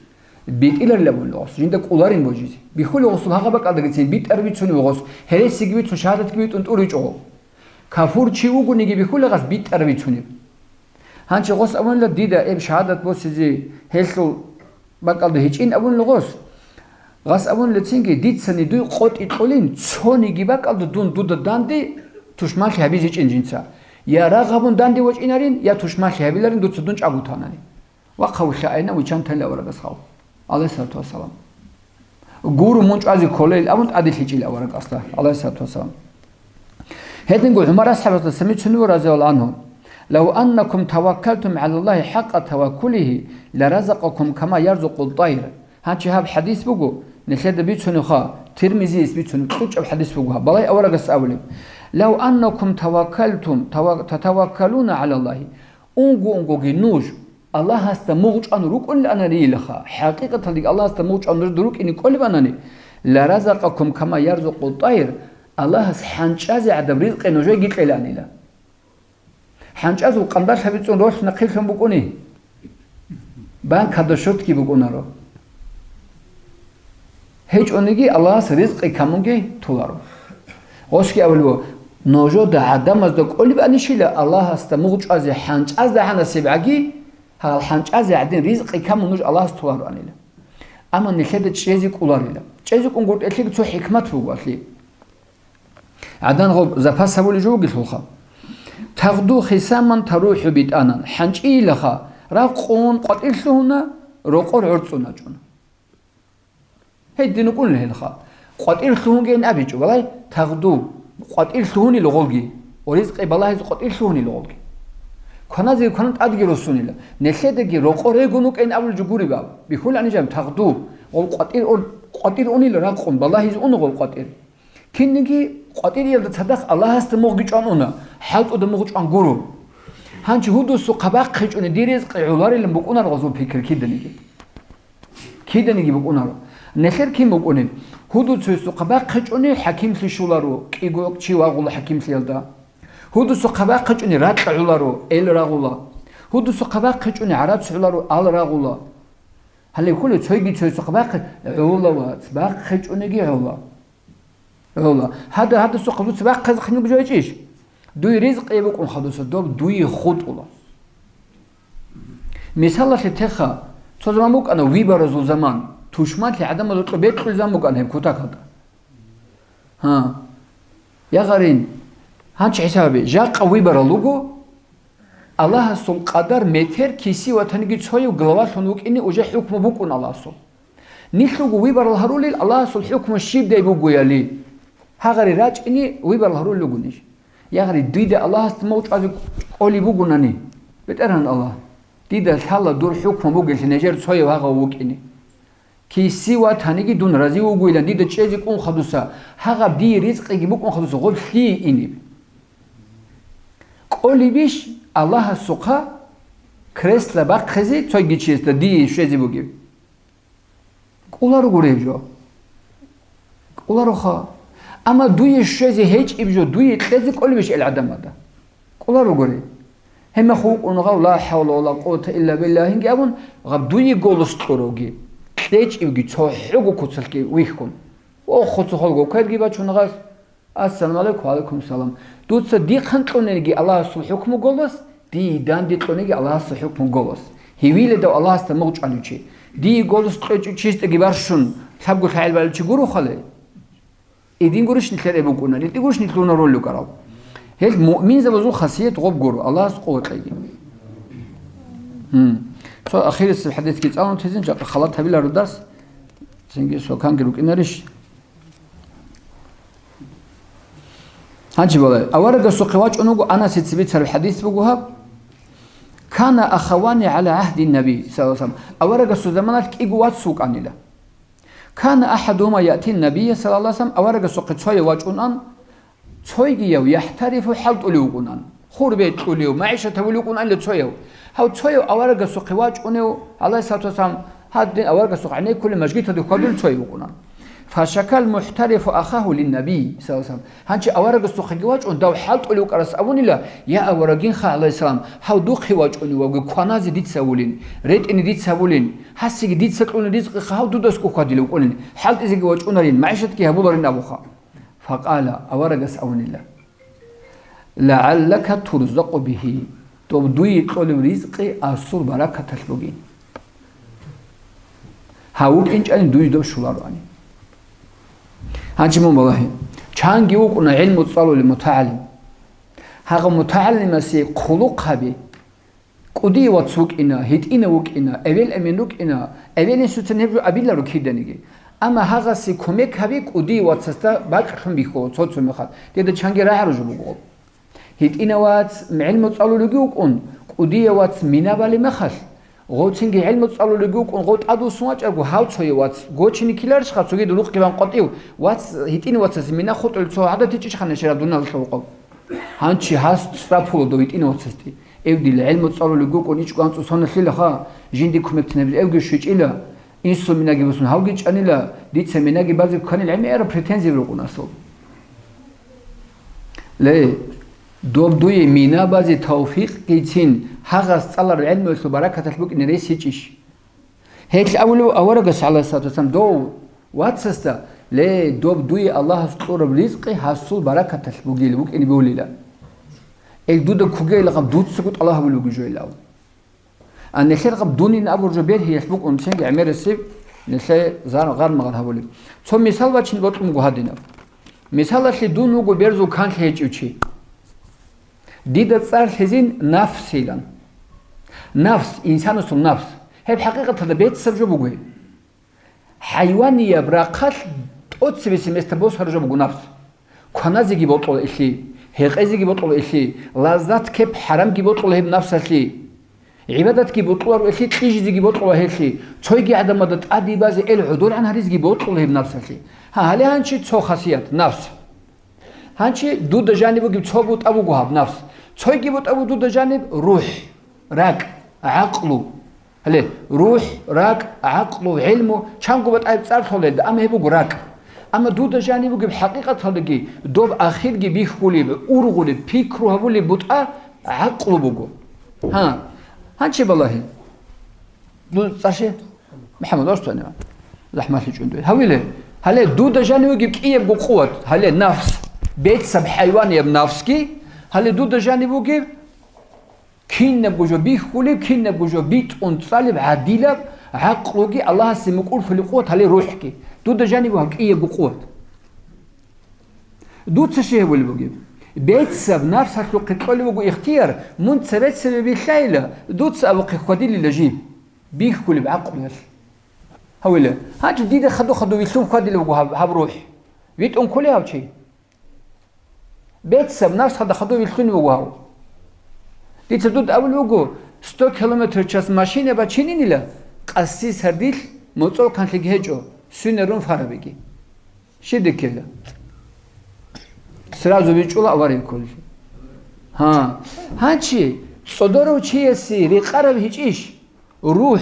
БитӀиларила абунила гъос, жинда кӀоларин божизе. Бихьула гъосул гьагъа бакӀалдагицин битӀар бицунев гъос, гьересиги бицун, шагьадатги битӀун тӀуричӀо гъов. Кафур чи вугониги бихьула гъас битӀар бицунеб. Гьанчи гъос абунила, дида эб шагьадат босизе гьелъул бакӀалда гьечӀин абунила гъос. Гъас абунила цинги, дицани дуй къотӀи кьолин, цониги бакӀалда дун дуда данде тушманлъи гьабизечӀин жинца. Я рагъ гьабун данде вачӀинарин, я тушманлъи гьабиларин дуца дун чӀагутанани. Вахъа вилълъайна виччан тайла аварагас гъав, гӀалайгьиссалату вассалам. Гуро мун чӀвазе кколейил абун тӀаделъичӀила авараг асла, гӀалайгьиссалату вассалам. Гьединго ГӀумар асхӀабасда самицунев разияллагьу гӀангьу: «Лав аннакум таваккалтум гӀалаллагьи хӀакъа таваккулигьи, ларазакъакум кама ярзукъу тӀайр». Гьанчи гьаб хӀадис буго, нилъеда бицунебха, Тирмизиялъ бицунеб кьучӀаб хӀадис буго гьаб. Балай аварагас абулеб: «Лав аннакум таваккалтум, тава-, татаваккалуна гӀалаллагьи». Унго-унгоги нуж Аллагьасда мугъ чӀван рукӀуниланариилаха, хӀакъикъаталдаги Аллагьасда мугъ чӀван нужеда рукӀине кӀолебанани, «ларазакъакум кама ярзукъу тӀайр», Аллагьас хӀанчӀазе гӀадаб ризкъи нужееги кьеланила. ХӀанчӀазул къандалъаби цӀун ролъ нахъе лъун букӀуни, банкада счётги букӀунаро. ГьечӀониги Аллагьас ризкъи камунги толаро. Гъосги абулеб, нужеда гӀадамазда кӀолебанищила Аллагьасда мугъ чӀвазе хӀанчӀазда гьанасеб гӀаги, гьал хӀанчӀазе гӀадин ризкъи камун нуж Аллагьас толароанила. Амма нилъеда чӀезе кӀоларила. ЧӀезе кӀунгутӀелъиги цо хӀикмат буго, ахӀи. ГӀадан гъоб запас гьабулеб жо бугелъулха. Тагъду хисаман тарухӀу битӀанан, хӀанчӀийилаха, ракъун къватӀир лъугьуна, рокъор гӀорцӀун ачӀуна. Гьедин букӀунила гьелха. КъватӀир лъугьунгейин абичӀо, валай, тагъду, къватӀир лъугьунила гъолги, ва ризкъи балагьизе къватӀир лъугьунила гъолги. Кваназе кванан тӀадги руссунила. Нилъедаги рокъор регун вукӀин абулеб жо гуреб аб. Бихьулани жан тагъду, гъол къватӀир ун, къватӀир унила ракъун, балагьизе уна гъол къватӀир. Кинниги къватӀириялда цадахъ Аллагьасда мугъги чӀван уна, хӀалтӀуда мугъ чӀван гуро. Гьанчи гьудусухъа бахъичӀони дир ризкъи гӀоларилан букӀунар гъозул пикри киданиги. Киданиги букӀунаро. Нилъер кин букӀунеб? Гьудуцоясухъа бахъичӀони хӀакимлъи щоларо, кӀиго чи вагъула хӀакимлъиялда. Гьудусухъа бахъичӀони ракь гӀоларо, эл рагъула. Гьудусухъа бахъичӀони гӀарац гӀоларо, ал рагъула. Гьале хьулев цойги цоясухъа бахъи гӀола, вац, бахъичӀониги гӀола. ГӀола. Гьада, гьадасухъа дуца бахъизе хинуг жойчӀищ? Дуй ризкъи букӀун хадуса, доб дуе хутӀула. Мисалалъе теха, цо заман букӀана вибаразул заман, тушманлъи гӀадамазда кьо бекьулел заман букӀана гьеб кутакалда. Гьа. Ягъарин, гьанчи хӀисабе, жакъа выборал вуго, Аллагьасул къадар метер киси ватаниги цояв главалъун вукӀине уже хӀукму букӀун Аллагьасул. Нилъ руго выборал гьарулел Аллагьасул хӀукму щибдай бугояли. Гьагъари рачӀине выборал гьарулел руго ниж. Ягъари, дида Аллагьасда мугъ чӀвазе кӀолеб бугунани, БетӀергьан Аллагь, дида лъала дур хӀукму бугелъи нижер цояв гьагъав вукӀине. Киси ватаниги дун рази вугойилан дида чӀезе кӀун хадуса, гьагъаб дие ризкъиги букӀун хадуса, гъоб лъие инеб? КӀолебищ Аллагьасухъа кресла бахъизе цойги чиясда дие щвезе бугеб? КӀоларугури гьеб жо. КӀоларуха. Амма дуе щвезе гьечӀеб жо дуе кьезе кӀолебищ ил гӀадамада? КӀоларугури. Гьеб мехалъ вукӀун гъав, ла хӀавла ва ла къуввата илла биллагь, гьинги абун, гъаб дуе голос кьуравги, кьечӀевги цохӀого куцалъги вихьун. Охо цохолго кверги бачун гъас. Ассаламу гӀалайкум, ва гӀалайкум салам. Дуца дихъан кьунелги Аллагьасул хӀукму голос, дие данде кьунеги Аллагьасул хӀукму голос. Гьевиледав Аллагьасда мугъ чӀвалев чи. Дие голос кьечӀев чистаги барщун, лъабго лъагӀел балев чи гуро хали? Идин гурищ нилъер эбукӀуна, нитӀи гурищ нилъуна роллукарал. Гьел муъминзабазул хасият гъоб гуро, Аллагьас къуват кьеги. Гьун. Цо ахирисеб хӀадисги цӀалун тезин, жакъа халат гьабиларо дарс, цинги соканги рукӀинарищ? Гьанчи балай, аварагасухъе вачӀун вуго, Анасе цебе цараб хӀадис буго гьаб. Кана ахавани гӀала гӀагьди Наби, саллаллагьу гӀалайгьи ва саллам. Аварагасул заманалъ кӀиго вац вукӀанила. Кана ахадугьума яъти Набия, саллаллагьу гӀалайгьи ва саллам, аварагасухъе цояв вачӀунан, цойгияв яхӀтарифу хӀалтӀулев вукӀунан. Хур бекьулев, магӀишат гьабулев вукӀунанила цояв. Гьав цояв аварагасухъе вачӀунев, гӀалайгьиссалату вассалам, гьадин аварагасухъ гӀенеккулев, мажгиталде хьвадулев цояв вукӀунан. Фашакал мухӀтарифу ахагьу линнабий, саллаллагьу гӀалайгьи ва саллам. Гьанчи аварагасухъеги вачӀун, дав хӀалтӀулев вукӀарас абунила, я аварагинха, гӀалайгьиссалам, гьав духъе вачӀунев вавги кваназе дица вулин, ретӀине дица вулин, гьасиги дица кьуна ризкъиха, гьав дудасго хьвадилев вукӀунин, хӀалтӀизеги вачӀунарин, магӀишатги гьабуларин абуха. Факъала, аварагас абунила, лагӀаллака турзакъу бигьи, доб дуе кьолеб ризкъи асул баракаталъ бугин. Гьав вукӀинчӀани дуе доб щолароани. Гьанчи мун балагье, чанги вукӀуна гӀилму цӀалулев мутагӀалим. Гьагъа мутагӀалимасе хъулухъ гьабе, КӀудияв вац вукӀина, гьитӀинав вукӀина, эвел-эмен рукӀина, эвел-инсуцин гьеб жо абиларо киданиги. Амма гьагъасе кумек гьабе, кӀудияв вацасда бакӀлъун бихьула цо-цо мехалъ, дида чанги рагӀараб жо буго. ГьитӀинав вац гӀилму цӀалулевги вукӀун, кӀудияв вац мина балеб мехалъ, гъов цинги гӀилму цӀалулевги вукӀун, гъов тӀадвуссун вачӀарго, гьав цояв вац гочине ккеларищха, цогидаб рукъги бан къватӀив, вац, гьитӀинав вацасе мина хутӀулев цо гӀадат гьечӀищха нижер дуниялалъул рукъоб? Гьанчи гьас цӀа пула дов гьитӀинав вацасде. Эв дила гӀилму цӀалулев вукӀун ичӀго анцӀго соналъилаха, жинде кумекцин гьабизе эвги щвечӀила, инсул минаги босун гьавги чӀанила, дица минаги базе кканил гӀемераб претензияби рукӀун асул. Ле, доб дуе мина базе тавфикъгицин, гьагъас цӀалараб гӀилмуялъул баракаталъ букӀине рес гьечӀищ? Гьелъ абулев аварагас, гӀалайгьиссалату вассалам, дов вацасда, ле, доб дуе Аллагьас кьураб ризкъи гьасул баракаталъ бугел букӀине бегьулила. Ил дуда ккогейилгъаб дуцаго тӀалаб гьабулеб буго жойилав. А нилъер гъаб дунин абур жо бергьиялъ букӀун цинги гӀемерисеб нилъее зар-, гъармагъар гьабулеб. Цо мисал бачин бокьун буго гьадинаб. Мисалалъе, дун вуго берзул канлъи гьечӀев чи. Дида цӀар лъезин нафсилан. Нафс, инсанасул нафс. Гьеб хӀакъикъаталда беццаб жо буго гьеб. ХӀайванияб рахъалъ тӀоцебесеб места босараб жо буго нафс. Кваназеги бокьула илъи, гьекъезеги бокьула илъи, лаззат кеп хӀарамги бокьула гьеб нафсалъе. ГӀибадатги бокьуларо илъи, кьижизеги бокьула гьелъе. Цойги гӀадамазда тӀаде базе ил гӀодоргӀан гьаризеги бокьула гьеб нафсалъе. Гьа, гьале гьанчи цо хасият, нафс. Гьанчи дуда жаниб бугеб цо бутӀа буго гьаб нафс. Цойги бутӀа буго дуда жаниб рухӀ, ракӀ, гӀакълу. Гьале, рухӀ, ракӀ, гӀакълу, гӀилму, чанго батӀаяб цӀар лъолелда, амма гьеб буго ракӀ. Амма дуда жаниб бугеб хӀакъикъаталдаги, доб ахирги бихьулеб, ургъулеб, пикру гьабулеб бутӀа гӀакълу буго. Гьа, гьанчи балагье. Дуда цӀар щиб? МухӀаммад Арсланов. ЗахӀмалъичӀун дуе. Гьавиле, гьале дуда жаниб бугеб кӀиябго къуват, гьале нафс, бецаб хӀайванияб нафсги, гьале дуда жаниб бугеб кинабго жо бихьулеб, кинабго жо битӀун цӀалеб гӀадилаб гӀакълуги, Аллагьасе мукӀурлъулеб къуват, гьале рухӀги. Дуда жаниб бугеб кӀиябго къуват. Дуца щиб гьабулеб бугеб? Бецаб напсалъухъе кьолеб буго ихтияр, мун цебе-цебе билълъайила, дуца абухъе хьвадилила жиб. Бихьулеб гӀакълуялъ. Гьавила, гьанже дида хадур-хадур вилълъун хьвадилеб буго гьаб, гьаб рухӀ. ВитӀун кколей гьав чи? Бецаб напсалда хадур вилълъунеб буго гьав. Дица дуда абулеб буго, сто километр в час машина бачининила, къаси сардилъ моцӀол канлъиги гьечӀо, свинарун фарабиги. Щиб деккела? Сразу бичӀчӀула авария кколелъул. Гьа. Гьанчи, цӀодорав чиясе рекъараб гьечӀищ? РухӀ,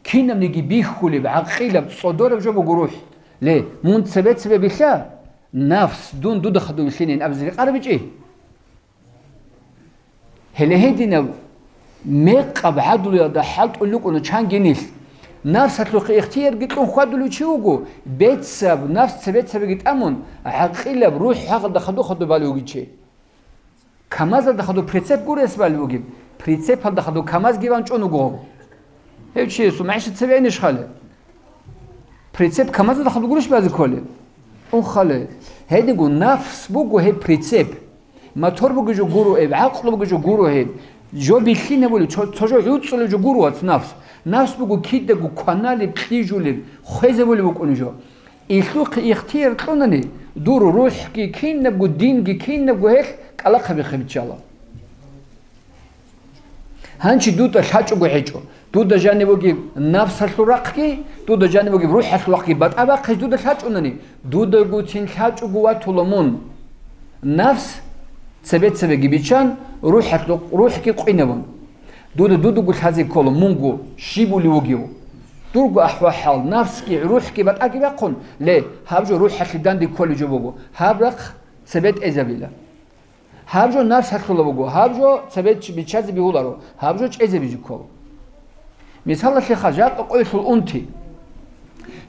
кинабниги бихьулеб, гӀакъилаб, цӀодораб жо буго рухӀ. Ле, мун цебе-цебе билълъа, нафс, дун дуда хадур вилълъинин абизе рекъараб гьечӀищ? Гьеле гьединаб мекъаб гӀадлуялда хӀалтӀулел рукӀуна чанги нилъ. Нафсалъухъе ихтиярги кьун хьвадулев чи вуго, бецаб нафс цебе-цебеги тӀамун, гӀакъилаб рухӀ гьагъалда хадур-хадур балев вугев чи. КамАЗалда хадур прицеп гурес балев вугеб, прицепалда хадур КамАЗги ван чӀун вуго. Гьев чиясул магӀишат цебе гьенищ хали? Прицеп КамАЗалда хадур гурищ базе кколеб? Унхале. Гьединго нафс буго гьеб прицеп. Мотор бугеб жо гуро гьеб, гӀакълу бугеб жо гуро гьеб. Жо билълъинабулеб, цо, цо жо гӀуцӀулеб жо гуро, вац, нафс. Нафс буго кидаго кваналеб, кьижулеб, хвезабулеб букӀунеб жо. Илъухъе ихтияр кьунани, дур рухӀги кинабго, динги кинабго гьелъ кӀалахъабихъе биччала. Гьанчи дуда лъачӀого гьечӀо. Дуда жаниб бугеб нафсалъул рахъги, дуда жаниб бугеб рухӀалъул рахъги батӀа бахъизе дуда лъачӀунани, дудагоцин лъачӀого ватула мун. Нафс цебе-цебеги биччан, рухӀалъул, рухӀги къинабун. Дуда дудаго лъазе ккола, мунго щиб були вугев. Дурго ахӀвал-хӀал, нафсги, рухӀги батӀаги бахъун, ле, гьаб жо рухӀалъе данде кколеб жо буго, гьаб рахъ цебе тӀезабила. Гьаб жо нафсалъула буго, гьаб жо цебе чи-, биччазе бегьуларо, гьаб жо чӀезабизе ккола. Мисалалъеха, жакъа къоялъул унти.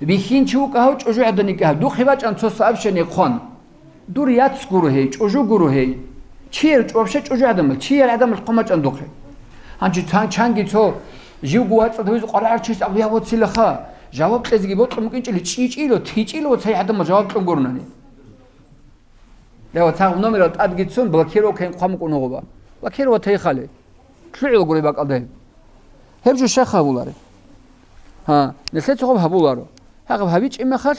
Бихьинчи вукӀа гьав, чӀужугӀадан йикӀа гьав, духъе бачӀан цо сообщение хъван. Дур яц гуро гьей, чӀужу гуро гьей. Чияр чӀ-, вообще чӀужугӀадамал, чияр гӀадамал хъван бачӀан духъе. Гьанчи цан-, чанги цо живго вацӀцӀад гьавизе къваригӀарчияс абу я воцилаха, жаваб кьезеги бокьун букӀинчӀили, чӀичӀило, тичӀило цай гӀадамал жаваб кьун гуронани. Ява, цагъ номерал тӀадги цун, блокировкаин хъван букӀун гъоба. Блокировать гьейхъали. ЛъугӀула гури бакӀалда гьеб. Гьеб жо щай гьабулари? Гьа, нилъеца гъоб гьабуларо. Гьагъаб гьабичӀеб мехалъ,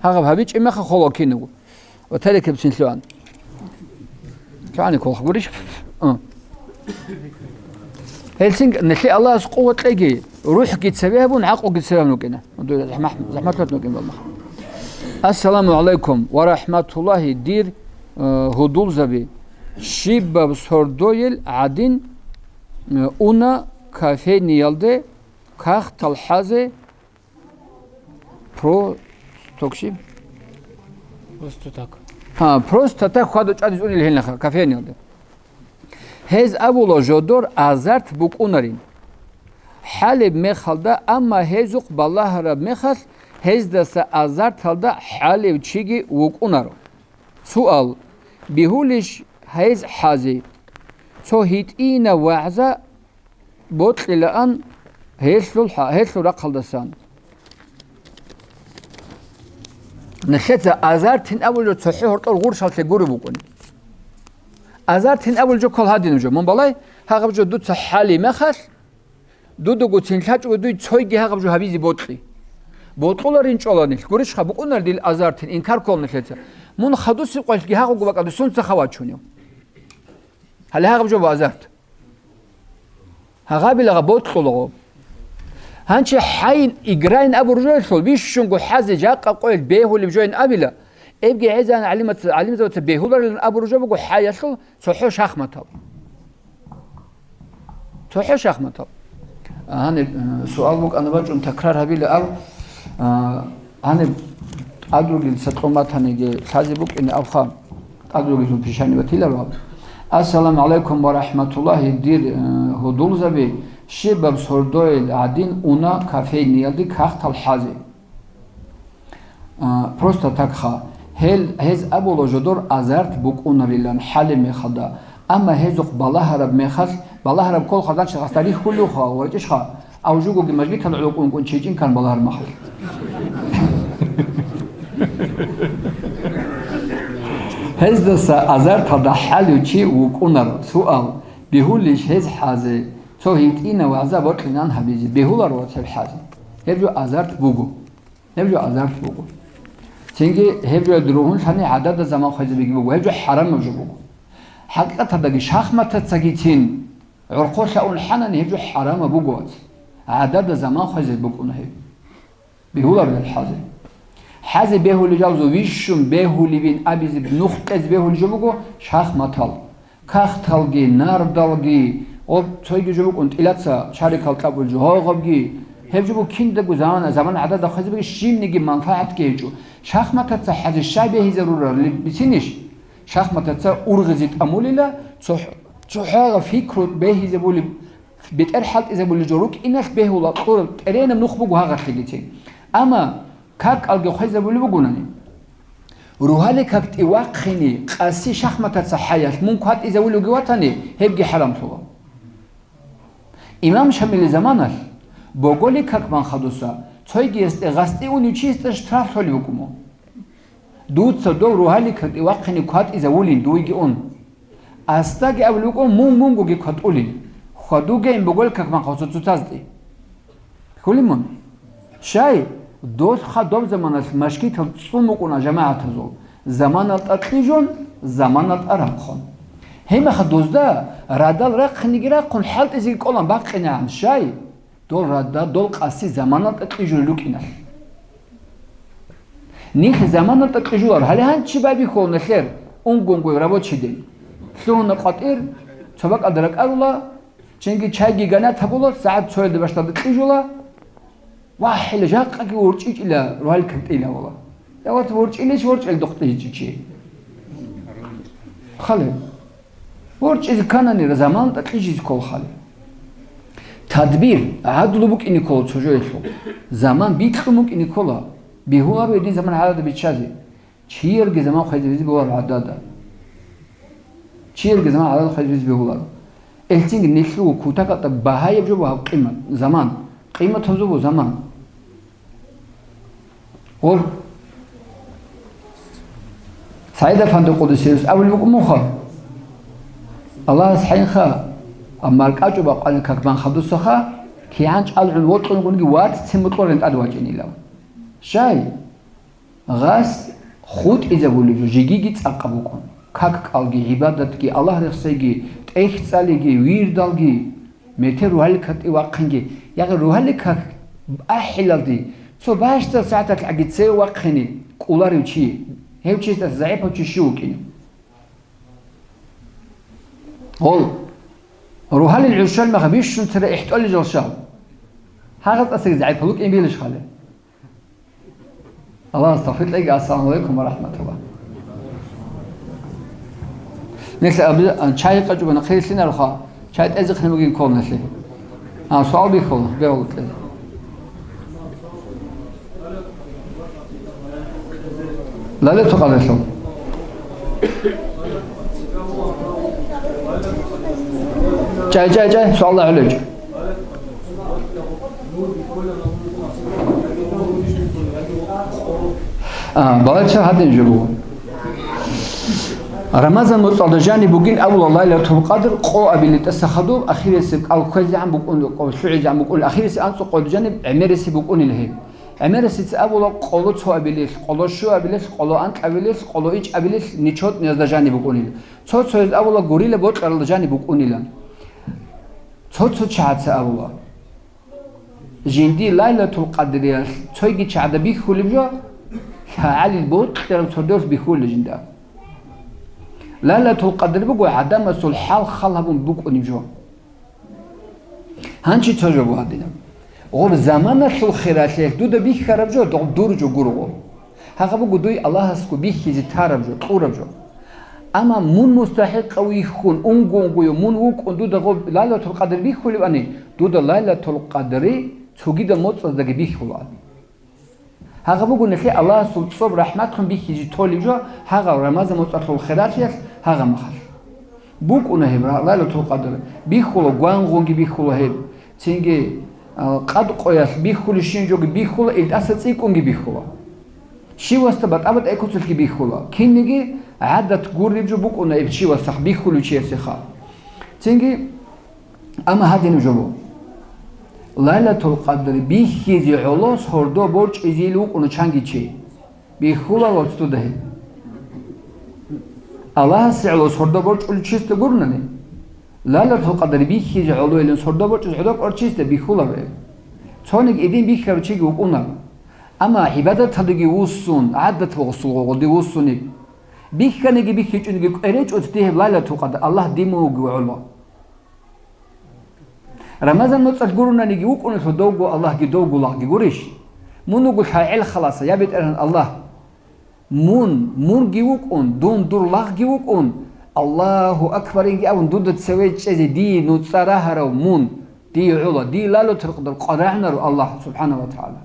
гьагъаб гьабичӀеб мехалъ хола кинаго. Ва тарикабцин лъугӀан. ЛъугӀани колх гурищ? А. Гьелцин нилъе Аллагьас къуват кьеги, рухӀги цеве гьабун, гӀакълуги цеве гьабун вукӀина. Захмат-, захматлъун вукӀин балмах. Ассаламу гӀалайкум ва рахӀматуллагьи, дир, э, гьудулзаби. Щибаб сордойил гӀадин, э, уна кофейниялде кагътал хӀазе, Про-, токщи? Просто так. Гьа, просто так хьвада-чӀвадиз унел гьелнаха, кофейниялда. Гьез абула жодор азарт букӀунарин. ХӀалеб мехалда, амма гьезухъ балагьараб мехалъ, гьездаса азарталда хӀалев чиги вукӀунаро. Суал: бигьулищ гьез хӀазе? Цо гьитӀинав вагӀза бокьилаан гьелъул хӀа-, гьелъул рахъалдасан. Нилъеца азартин абулев цохӀо гьоркьор гъуршалъе гуреб букӀун. Азартин абулев жо ккол гьадинаб жо. Мун балай, гьагъаб жо дуца хӀали мехалъ, дудагоцин лъачӀого дуй цойги гьагъаб жо гьабизе бокьи. Бокьуларин чӀоланилъ, гурищха букӀунар дил азартин, инкар ккол нилъеца. Мун хадусеб къоялъги гьагъабго бакӀалде сунца хавачунев? Гьале гьагъаб жо азарт. Гьагъабилагъа бокьулаго. Гьанчи хӀайин, играйн абур жоялъул, бищунго хӀазе жакъа къойл бегьулеб жоян абила, эбги гӀезегӀан гӀалимаца, гӀалимзабаца бегьуларилан абур жо буго хӀаялъул цохӀо шахматал. ЦохӀо шахматал. Гьаниб, э, суал букӀана бачӀун такрар гьабила аб, а, Гьаниб тӀад ругел сакълуматаниги лъазе букӀине абха, тӀад ругезул пишани батиларо. Ассаламу гӀалайкум ва рахӀматуллагьи, дир, э, гьудулзаби, щибаб сордоил гӀадин уна кофейниялде кагътал хӀазе. А, просто так ха. Гьел, гьез абула жодор азарт букӀунарилан хӀалеб мехалда, амма гьезухъ балагьараб мехалъ, балагьараб ккол хазанчи гъасда рихьулевха, вачӀищха? Ав жугоги мажгитал гӀоло кӀункӀун чечӀин ккан балагьар махалъ. Гьездаса азарталда хӀалев чи вукӀунар. Суал: бегьулищ гьез хӀазе? Цо гьитӀинав вагӀза бокьилан гьабизе бегьуларо цеб хӀазе? Гьеб жо азарт буго. Гьеб жо азарт буго. Цинги гьеб жо ругьунлъани гӀадада заман хвезабиги буго. Гьеб жо хӀарамаб жо буго. ХӀакъикъаталдаги шахматацагицин гӀорхъолъа ун хӀанани, гьеб жо хӀарамаб буго, вац. ГӀадада заман хвезе букӀуна гьеб. Бегьулар гьел хӀазе. ХӀазе бегьулел жалзу вищун бегьулебин абизе нух кьезе бегьулел жо буго шахматал. Кагъталги, нардалги, гъоб цойги жо букӀун, тӀилаца шарикал кьабул жо, гьогъобги. Гьеб жо буго киндаго замана, замана гӀадада хвезабиги щибниги манфагӀатги гьечӀо. Шахматаца хӀазе щай бегьизарурали бицинищ? Шахматаца ургъизе тӀамулила, цо-, цохӀо гьа фикру бегьизабулеб, бетӀер хӀалтӀизабулел жо рукӀиналъ бегьула, кьураб тӀеренаб нух буго гьагъалъигицин. Амма какалги хвезабулеб бугонани, ругьали какде вахъине къаси шахматаца хӀаялъ мун кватӀизавулевги ватани, гьебги хӀарамлъула. Имам Шамилил заманалъ боголи как манхадуса цойгиясде гъастӀи унев чиясда штраф лъолеб букӀумо. Дуца дов ругьали какде вахъине кватӀизавулин дуйги ун. Асдаги абулеб букӀун мун мунгоги кватӀулин. Хьвадугейин боголи как манхадуса цоцазде. Хьулин мун? Щай, дол хадуб заманалъ машгитал цӀун букӀуна жамагӀатазул, заманалда кьижун, заманалда рахъун. Гьебмехалъ дозда радал рахъинеги рахъун, хӀалтӀизеги кӀолан бакъинегӀан, щай, дол рада-, дол къаси заманалда кьижулел рукӀиналъ. Нилъ заманалда кьижулар, гьале гьанчи байбихьула нилъер, унгонгой рабочий день. Лъугьуна къватӀир, цо бакӀалда ракӀарула, Чинги чайги ганат гьабула, сагӀат цоялда башдалда кьижула, вагьила, жакъаги ворчӀичӀила, ругьал кантӀила вала. Я ват ворчӀилищ ворчӀел дохтӀичӀичи. Хали. ВорчӀизе кананира, заман тӀакьижизе ккол хали. Тадбир, гӀадлу букӀине ккола цо жоялъул. Заман бикьун букӀине ккола. Бегьуларо гьедин заман гӀадада биччазе. Чиялги заман хвезабизе бегьуларо гӀадада. Чиялги заман гӀадада хвезабизе бегьуларо. Элцинги нилъго кутакалда багьаяб жо буго гьаб къимат, заман. Къиматаб жо буго заман. Гъоб СагӀид Афанди Къуддиса сирругьу абулеб букӀун муха, Аллагьас хӀинха, амма ркӀачӀуб бакъани как манхадусаха, кигӀан чӀалгӀун вокьунгунги ваццин мукьула рентӀад вачӀинилан. Щай? Гъас хутӀизабулеб жо жегиги цӀакъаб букӀун, как-кӀалги, гӀибадатги, Аллагь рехсейги, тӀехь цӀалиги, вирдалги, метер ругьалил какде вахъинги, ягъи ругьалил как ахӀилалде, цо бащдал сагӀаталъ гӀаги цеве вахъине кӀоларев чи, гьев чиясдаса загӀипав чи щив вукӀинев? Гъол, ругьалил гӀурщал меха бищун цере ихтӀолел жалщал, гьагъа цӀасаги загӀипал вукӀин билищ хали? Аллагьас тавфикъ кьеги. Ассаламу гӀалайкум ва рахӀматуллагь. Нилъ аб-, чай къачӀугана хъирилъинаруха, чай тӀезехъин бугин ккол нилъе. А, суал бихьула, бегьула кьезе. Лалету къадрилъул. Чай, чай, чай, суал гьалечӀо. А, балагьица гьадин жо буго. Рамазан моцӀалда жаниб бугин абула Лайлатул Къадр къо абилел тӀаса хадуб, ахирисеб кӀал кквезегӀан букӀун, къо лъугӀизегӀан букӀун, ахирисеб анцӀу къоялда жаниб гӀемерисеб букӀунила гьеб. ГӀемерисеца абула къоло цо абилел, къоло щу абилел, къоло анкь абилел, къоло ичӀ абилел, нечетниязда жаниб букӀунила. Цо-цояз абула гурила бокьаралда жаниб букӀунилан. Цо-цо чагӀаца абула. Жинди Лайлатул Къадриялъ цойги чагӀда бихьулеб жо, лъагӀалил бокьараб цо дос бихьулеб жинда. Лайлатул Къадр буго гӀадамасул хӀал хал гьабун букӀунеб жо. Гьанчи цо жо бугьадинаб. Гъоб заманалъул хиралъиялъ дуда бихьараб жо, доб дур жо гуро гъоб. Гьагъа буго дуй Аллагьасго бихьизе тараб жо, кьураб жо. Амма мун мустахӀикъав вихьун, унго-унгойо мун вукӀун дуда гъоб Лайлатул Къадр бихьулебани, дуда Лайлатул Къадри цогидал моцӀаздаги бихьулаан. Гьагъа буго нилъе Аллагьасул цӀоб рахӀматлъун бихьизе толеб жо гьагъал Рамазан моцӀалъул хиралъиялъ гьагъа махалъ. БукӀуна гьеб ра-, Лайлатул Къадр, бихьула гвангъунги бихьула гьеб, цинги, а, къад къоялъ бихьулебщинаб жоги бихьула, илдаса цӀикӀкӀунги бихьула. Щивасда батӀа-батӀа куцалъги бихьула. Кинниги гӀадат гуреб жо букӀуна гьеб щивасда бихьулев чиясеха. Цинги, амма гьадинаб жо буго. Лайлатул Къадр бихьизе гӀоло сордо борчӀизейил вукӀуна чанги чи. Бихьула ва цӀудагьи. Аллагьасе гӀоло сордо борчӀулев чисда гурунани, Лайлатул Къадр бихьизе гӀолойилан сордо борчӀизе гӀодор кӀвар чисда бихьуларо гьеб. Цониги идин бихьарав чиги вукӀунаро. Амма гӀибадаталдеги вуссун, гӀадат гъосул гъоди вуссунеб. Бихьаниги бихьичӀониги кӀвечӀо цӀцӀи гьеб Лайлатул Къадр, Аллагь, дин мун вугев гӀоло. Рамазан моцӀалъ гурунаниги вукӀуналъул довго Аллагьги довго лагъги гурищ? Мун вуго лъагӀел халаса, я БетӀергьан Аллагь. Мун, мунги вукӀун, дун дур лагъги вукӀун, Аллагьу акбаринги абун дуда цеве чӀезе дие нуцӀа рагьарав мун, дие гӀола, дие Лайлатул Къадр къварагӀунаро Аллагь субхӀанагьу ва тагӀала.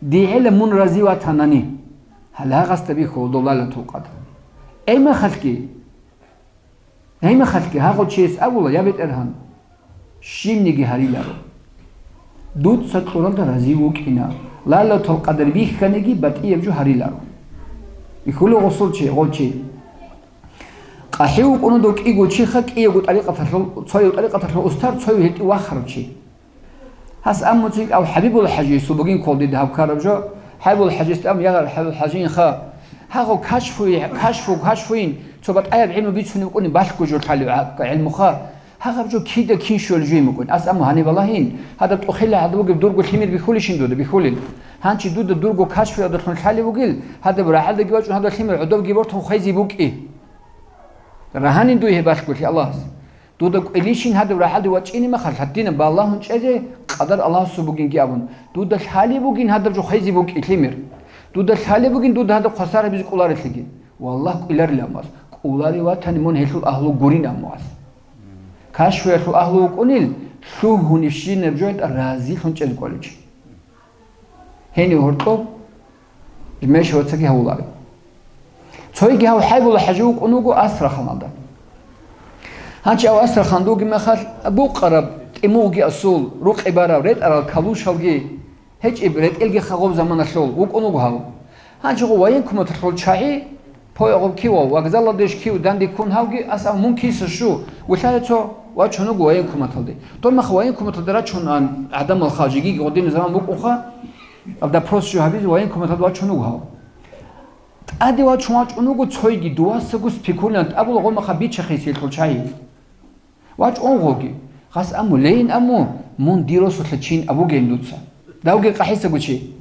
ДигӀила мун рази ватанани, гьале гьагъасда бихьула дов Лайлатул Къадр. Гьебмехалъги, гьебмехалъги гьагъав чияс абула, я БетӀергьан, щибниги гьариларо. Дуца кьуралда рази вукӀина. Лайлатул Къадр бихьаниги батӀияб жо гьариларо. Бихьулев гъосул чи, гъов чи. КъахӀи вукӀуна дов кӀиго чиха, кӀиявго тӀарикъаталъул, цояв тӀарикъаталъул устар, цояв гьитӀи вахарав чи. Гьас аммуцин ав ХӀабибул ХӀажиясул бугин ккола дида гьаб ккараб жо. ХӀабибул ХӀажиясда ам ягъар ХӀабибул ХӀажиинха. Гьагъав кашфуй-, кашфу-, кашфуин, цо батӀаяб гӀилму бицунев вукӀунин балъго жо лъалев гӀа-, гӀилмуха. Гьагъаб жо кида кинщуялъ жуй мукӀуин. Ас амма гьаниб балагьин, гьадаб тӀухила гьадаб бугеб дурго лъимер бихьулищин дуда, бихьулел. Гьанчи дуда дурго кашфуялдалъун лъалев вугил, гьадаб рагӀалдаги вачӀун гьадаб лъимер гӀодобги бортун хвезе букӀи. Рагьанин дуе гьеб балъголъи Аллагьас. Дуда кӀвелищин гьадаб рагӀалде вачӀине махал, гьадинаб балагьун чӀезе къадар Аллагьасул бугинги абун, дуда лъалеб бугин гьадаб жо хвезе букӀи лъимер. Дуда лъалеб бугин дуда гьадаб хвасар гьабизе кӀоларелъигин. Валлагь, кӀвеларилан мас, кӀоларе ватани мун гьелъул агьлу гурин аммугьас. Кашфуялъул агьлу вукӀунел, лъугьунищинаб жо гьетӀа разилъун чӀезе кӀолечи. Гьенив гьоркьоб жмеш вацаги гьавуларо. Цойги гьав ХӀайбулла ХӀажи вукӀун вуго Астраханалда. Гьанчи гьав Астраханда вугеб мехалъ, букъараб тӀимугъги асул, рукъи бараб ретӀарал калушалги, гьечӀеб ретӀелги хагъоб заманалъул вукӀун вуго гьав. Гьанчи гъо военкоматалъул чагӀи, Пой гъоб кив вокзалалдеш кив данде ккун гьавги, ас ав мун киса щу, вилълъай цо вачун вуго военкоматалде. Доб мах военкоматалда рачун ан гӀадамал хал жеги гъодин заман букӀунха, ав допрос жо гьабизе военкоматалда вачун вуго гьав. ТӀаде вачун вачӀун вуго цойги, дувасаго спекулянт абула гъо маха бичахъе сийлъул чагьи. ВачӀун гъоги, гъас аму лейин аму, мун дир росулъа чин абугейин дуца. Давги къахӀисаго чи.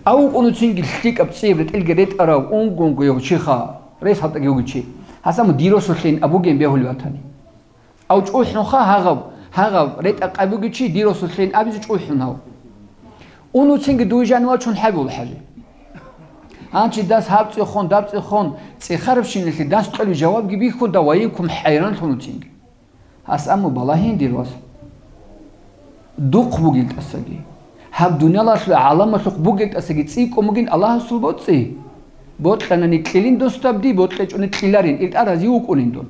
Ав вукӀун уцинги лъикӀаб цӀияб ретӀелги ретӀарав унгунго йов чиха, рес гьалтӀаги вугев чи. Гьас аму дир росулъейин абугейин бегьулев ватани. Ав чӀухӀунха гьагъав, гьагъав ретӀа къай бугев чи дир росулъейин абизе чӀухӀун гьав. Ун уцинги дуй жан вачун хӀайбул хӀажи. Гьанчи дас гьаб цӀихон, даб цӀихон, цӀихарабщиналъе дас кьолев жавабги бихьун дав военком хӀайранлъун уцинги. Гьас амма балагьин, дир вас. Духъ бугел тӀасаги, гьаб дуниялалъул гӀаламалъухъ бугел тӀасаги цӀикӀкӀун бугин Аллагьасул боцӀи. Бокьанани кьилин дос даб ди, бокьечӀони кьиларин, илтӀа рази вукӀунин дун.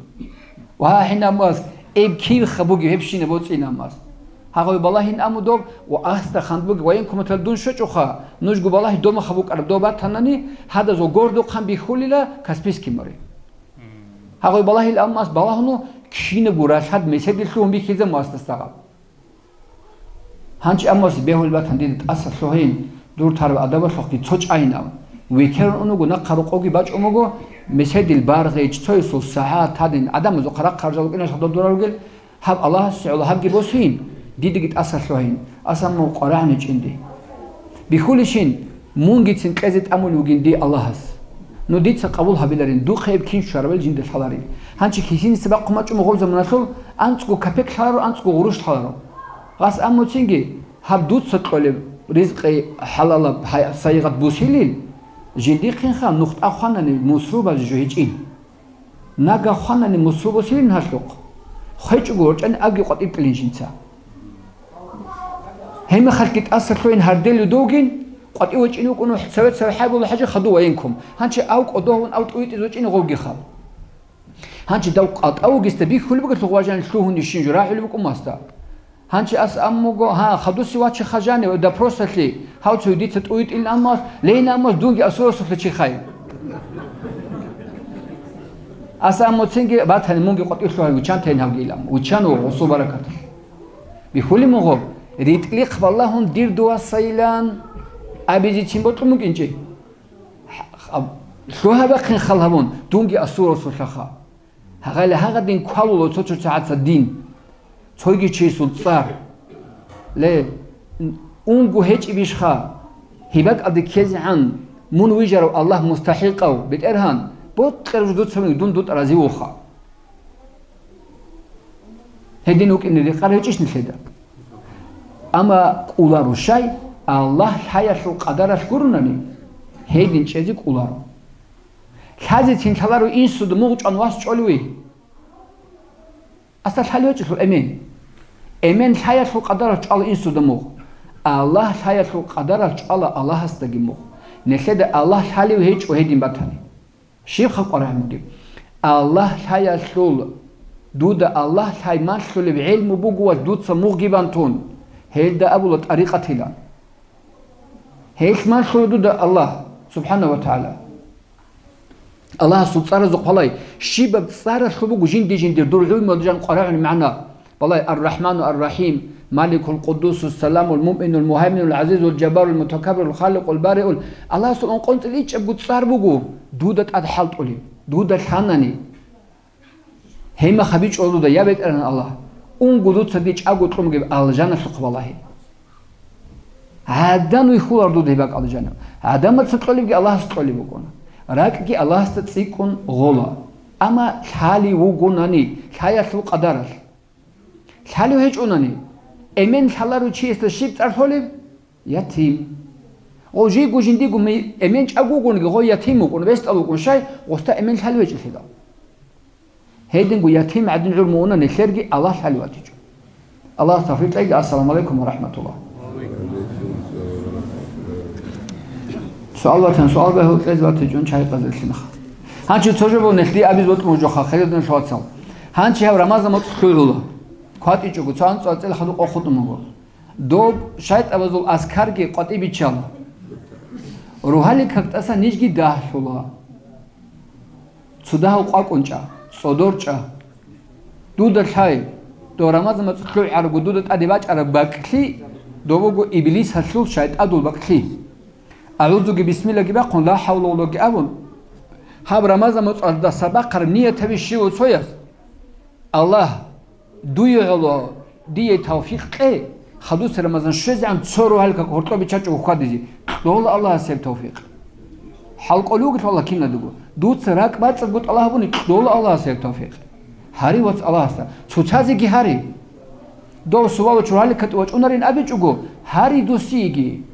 Ва гьанамас, эб кирха бугеб гьебщина боцӀинамас. Гьагъав балагьин аму доб ва Астраханд бугеб военкоматалда дун щвечӀоха, нужго балагьи домаха букӀараб доб батанани, гьадазул гордухъан бихьулила Каспийский море. Гьагъав балагьил аммас балагьуну, кинабго ралъад меседе лъугьун бихьизаб муасдас дагъаб. Гьанчи аммас бегьулеб батан дида тӀаса лъугьин, дур тараб адабалъухъги цо чӀайин абун. Векерун унуго, нахъа рокъоги бачӀун буго, меседил баргъич, цоясул сагӀат гьадин, гӀадамазухъа рахъаржал рукӀиналъ гьадал дурал ругел, гьаб Аллагьасе гӀоло гьабги босин, дидаги тӀаса лъугьин, ас амма къварагӀун гьечӀин дие. Бихьулищин, мунгицин кьезе тӀамулев вугин дие Аллагьас. Ну дица къабул гьабиларин, духъе эб кин щварабали жинда лъаларин. Гьанчи кисиниса бахъун бачӀун гъоб заманалъул анцӀго капек лъаларо, анцӀго гъурущ лъаларо. Гъас аммуцинги, гьаб дуца кьолеб ризкъи хӀалалаб гьай-, сайигъат бусилил, жиндихъинха нухтӀа хванани мусрубазе жо гьечӀин. Нагагь хванани мусру босилин гьалъухъ. ХвечӀого ворчӀани абги къватӀиб кьилин жинца. Гьебмехалъги тӀаса лъугьин гьардел юдовгин, къватӀив вачӀин вукӀун цеве-цеве хӀайбулла хӀажи хадув военком. Гьанчи ав кӀодовгьун ав тӀувитӀиз вачӀин гъовги хал. Гьанчи дав къатӀав вугесда бихьулеб бугелъул важан лъугьун ишин жо рагӀулеб букӀун масда. Гьанчи ас аммуго, гьа, хадуси ваче хажани, допросалъе, гьав цо дица тӀуй тӀилин аммас, лейин аммас, дунги асурасулъа чи хай. Ас аммуцинги батани, мунги къватӀилъу гьай, виччан тейин гьавги илан, виччан ва гъусу баракаталъ. Бихьулин мугъаб, ритӀлихъ балагьун дир дувасайилан абизецин бокьун букӀинчӀи. Лъугьа-бахъин хал гьабун, дунги асурасулъаха. Гьагъали гьагъадин квалула цо-цо цагӀаца дин, цойги чиясул цӀар. Ле, унго гьечӀебищха, гьеб бакӀалде ккезегӀан мун вижарав Аллагь мустахӀикъав, БетӀергьан, бокьараб жо дуца мун дун дутӀа разивулха. Гьедин вукӀине рекъар гьечӀищ нилъеда? Амма кӀоларо щай, Аллагь лъаялъул къадаралъ гурунани, гьедин чӀезе кӀоларо. Лъазецин лъаларо инсуда мугъ чӀван вас чӀолеве. Асда лъалев гьечӀелъул эмен. Эмен лъаялъул къадаралъ чӀвала инсуда мугъ. Аллагь лъаялъул къадаралъ чӀвала Аллагьасдаги мугъ. Нилъеда Аллагь лъалев гьечӀо гьедин батани. Щибха къваригӀун бугеб? Аллагь лъаялъул, дуда Аллагь лъай малъулеб гӀелму буго ва дуца мугъги бантун, гьелда абула тӀарикъатилан. Гьелъ малъула дуда Аллагь, субхӀана ва тагӀала. Аллагьасул цӀаразухъ балай, щибаб цӀаралъуб буго жинди-жиндир дур гӀумрудажан къварагӀун магӀна. Балай: Ар-Рахману ар-Рахим, Маликул Къуддусус Саламул Муъминул Мугьайминул ГӀазизул Жаббарул Мутакаббирул Халикъул Бариул. Аллагьасул ункъоцӀил ичӀабго цӀар буго дуда тӀад хӀалтӀулеб, дуда лъанани. Гьеб мехалъ бичӀчӀула дуда: я БетӀергьан Аллагь, унго дуца дие чӀаго кьун бугеб алжаналъухъ балагье. ГӀадан вихьулар дуда гьеб бакӀалда жаниб. ГӀадамаца кьолебги Аллагьас кьолеб букӀуна. РакӀги Аллагьасда цӀикӀкӀун гъола. Амма лъалев вугонани, лъаялъул къадаралъ. Лъалев гьечӀонани, эмен лъаларев чиясда щиб цӀар лъолеб? Ятим. Гъо жийго жиндиго ми-, эмен чӀаго вугониги, гъо ятим вукӀун, бесдал вукӀун, щай, гъосда эмен лъалев гьечӀелъидал. Гьединго ятим гӀадин гӀур мугьуна нилъерги Аллагь лъалев ватичӀо. Аллагьас тавфикъ кьеги. Ассаламу алейкум ва рахматуллагь. Суал ватан, суал бегьул кьез ватичӀун чай къазелъинаха. Гьанчи цо жо бо нилъ дие абиз бокьун бугоха, хириял диналъул вацал. Гьанчи гьаб Рамазан моцӀ лъугӀула. КватӀичӀого, цо анцӀ анцӀила хадуб къо хутӀун буго. Доб шайтӀабазул азкарги къватӀибе биччала. Рогьалил какдаса нижги дагьлъула. Цо дагьав къвакӀун чӀа, цӀодор чӀа. Дуда лъай, дов Рамазан моцӀ лъугӀарабго дуда тӀаде бачӀараб бакӀлъи, дов буго иблисалъул, шайтӀадул бакӀлъи. АгӀузуги бисмиллаги бахъун, ла хӀавла валаги абун, гьаб Рамазан моцӀалдаса бахъараб ният гьабе щивав цояс: Аллагь, дуе гӀоло дие тавфикъ кье, хадуса Рамазан щвезегӀан цо рогьалил как гьоркьоб биччачӀого хьвадизе. Кьола Аллагьас гьеб тавфикъ. ХӀалкӀолев вугелъул Аллагь киналдаго. Дуца ракӀ бацӀцӀадго тӀалаб гьабуни, кьола Аллагьас гьеб тавфикъ. Гьари, вац, Аллагьасда. Цоцазеги гьари. Дов сувалачи рогьалил какде вачӀунарин абичӀого, гьари досиеги.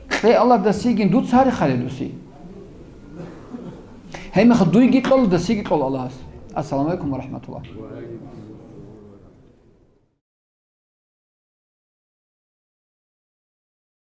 Кье Аллагь досиегин, дуца гьари хале доси. Гьеб мехалъ дуйги кьола, досиеги кьола Аллагьас. Ассаламу алейкум ва рахматуллагь.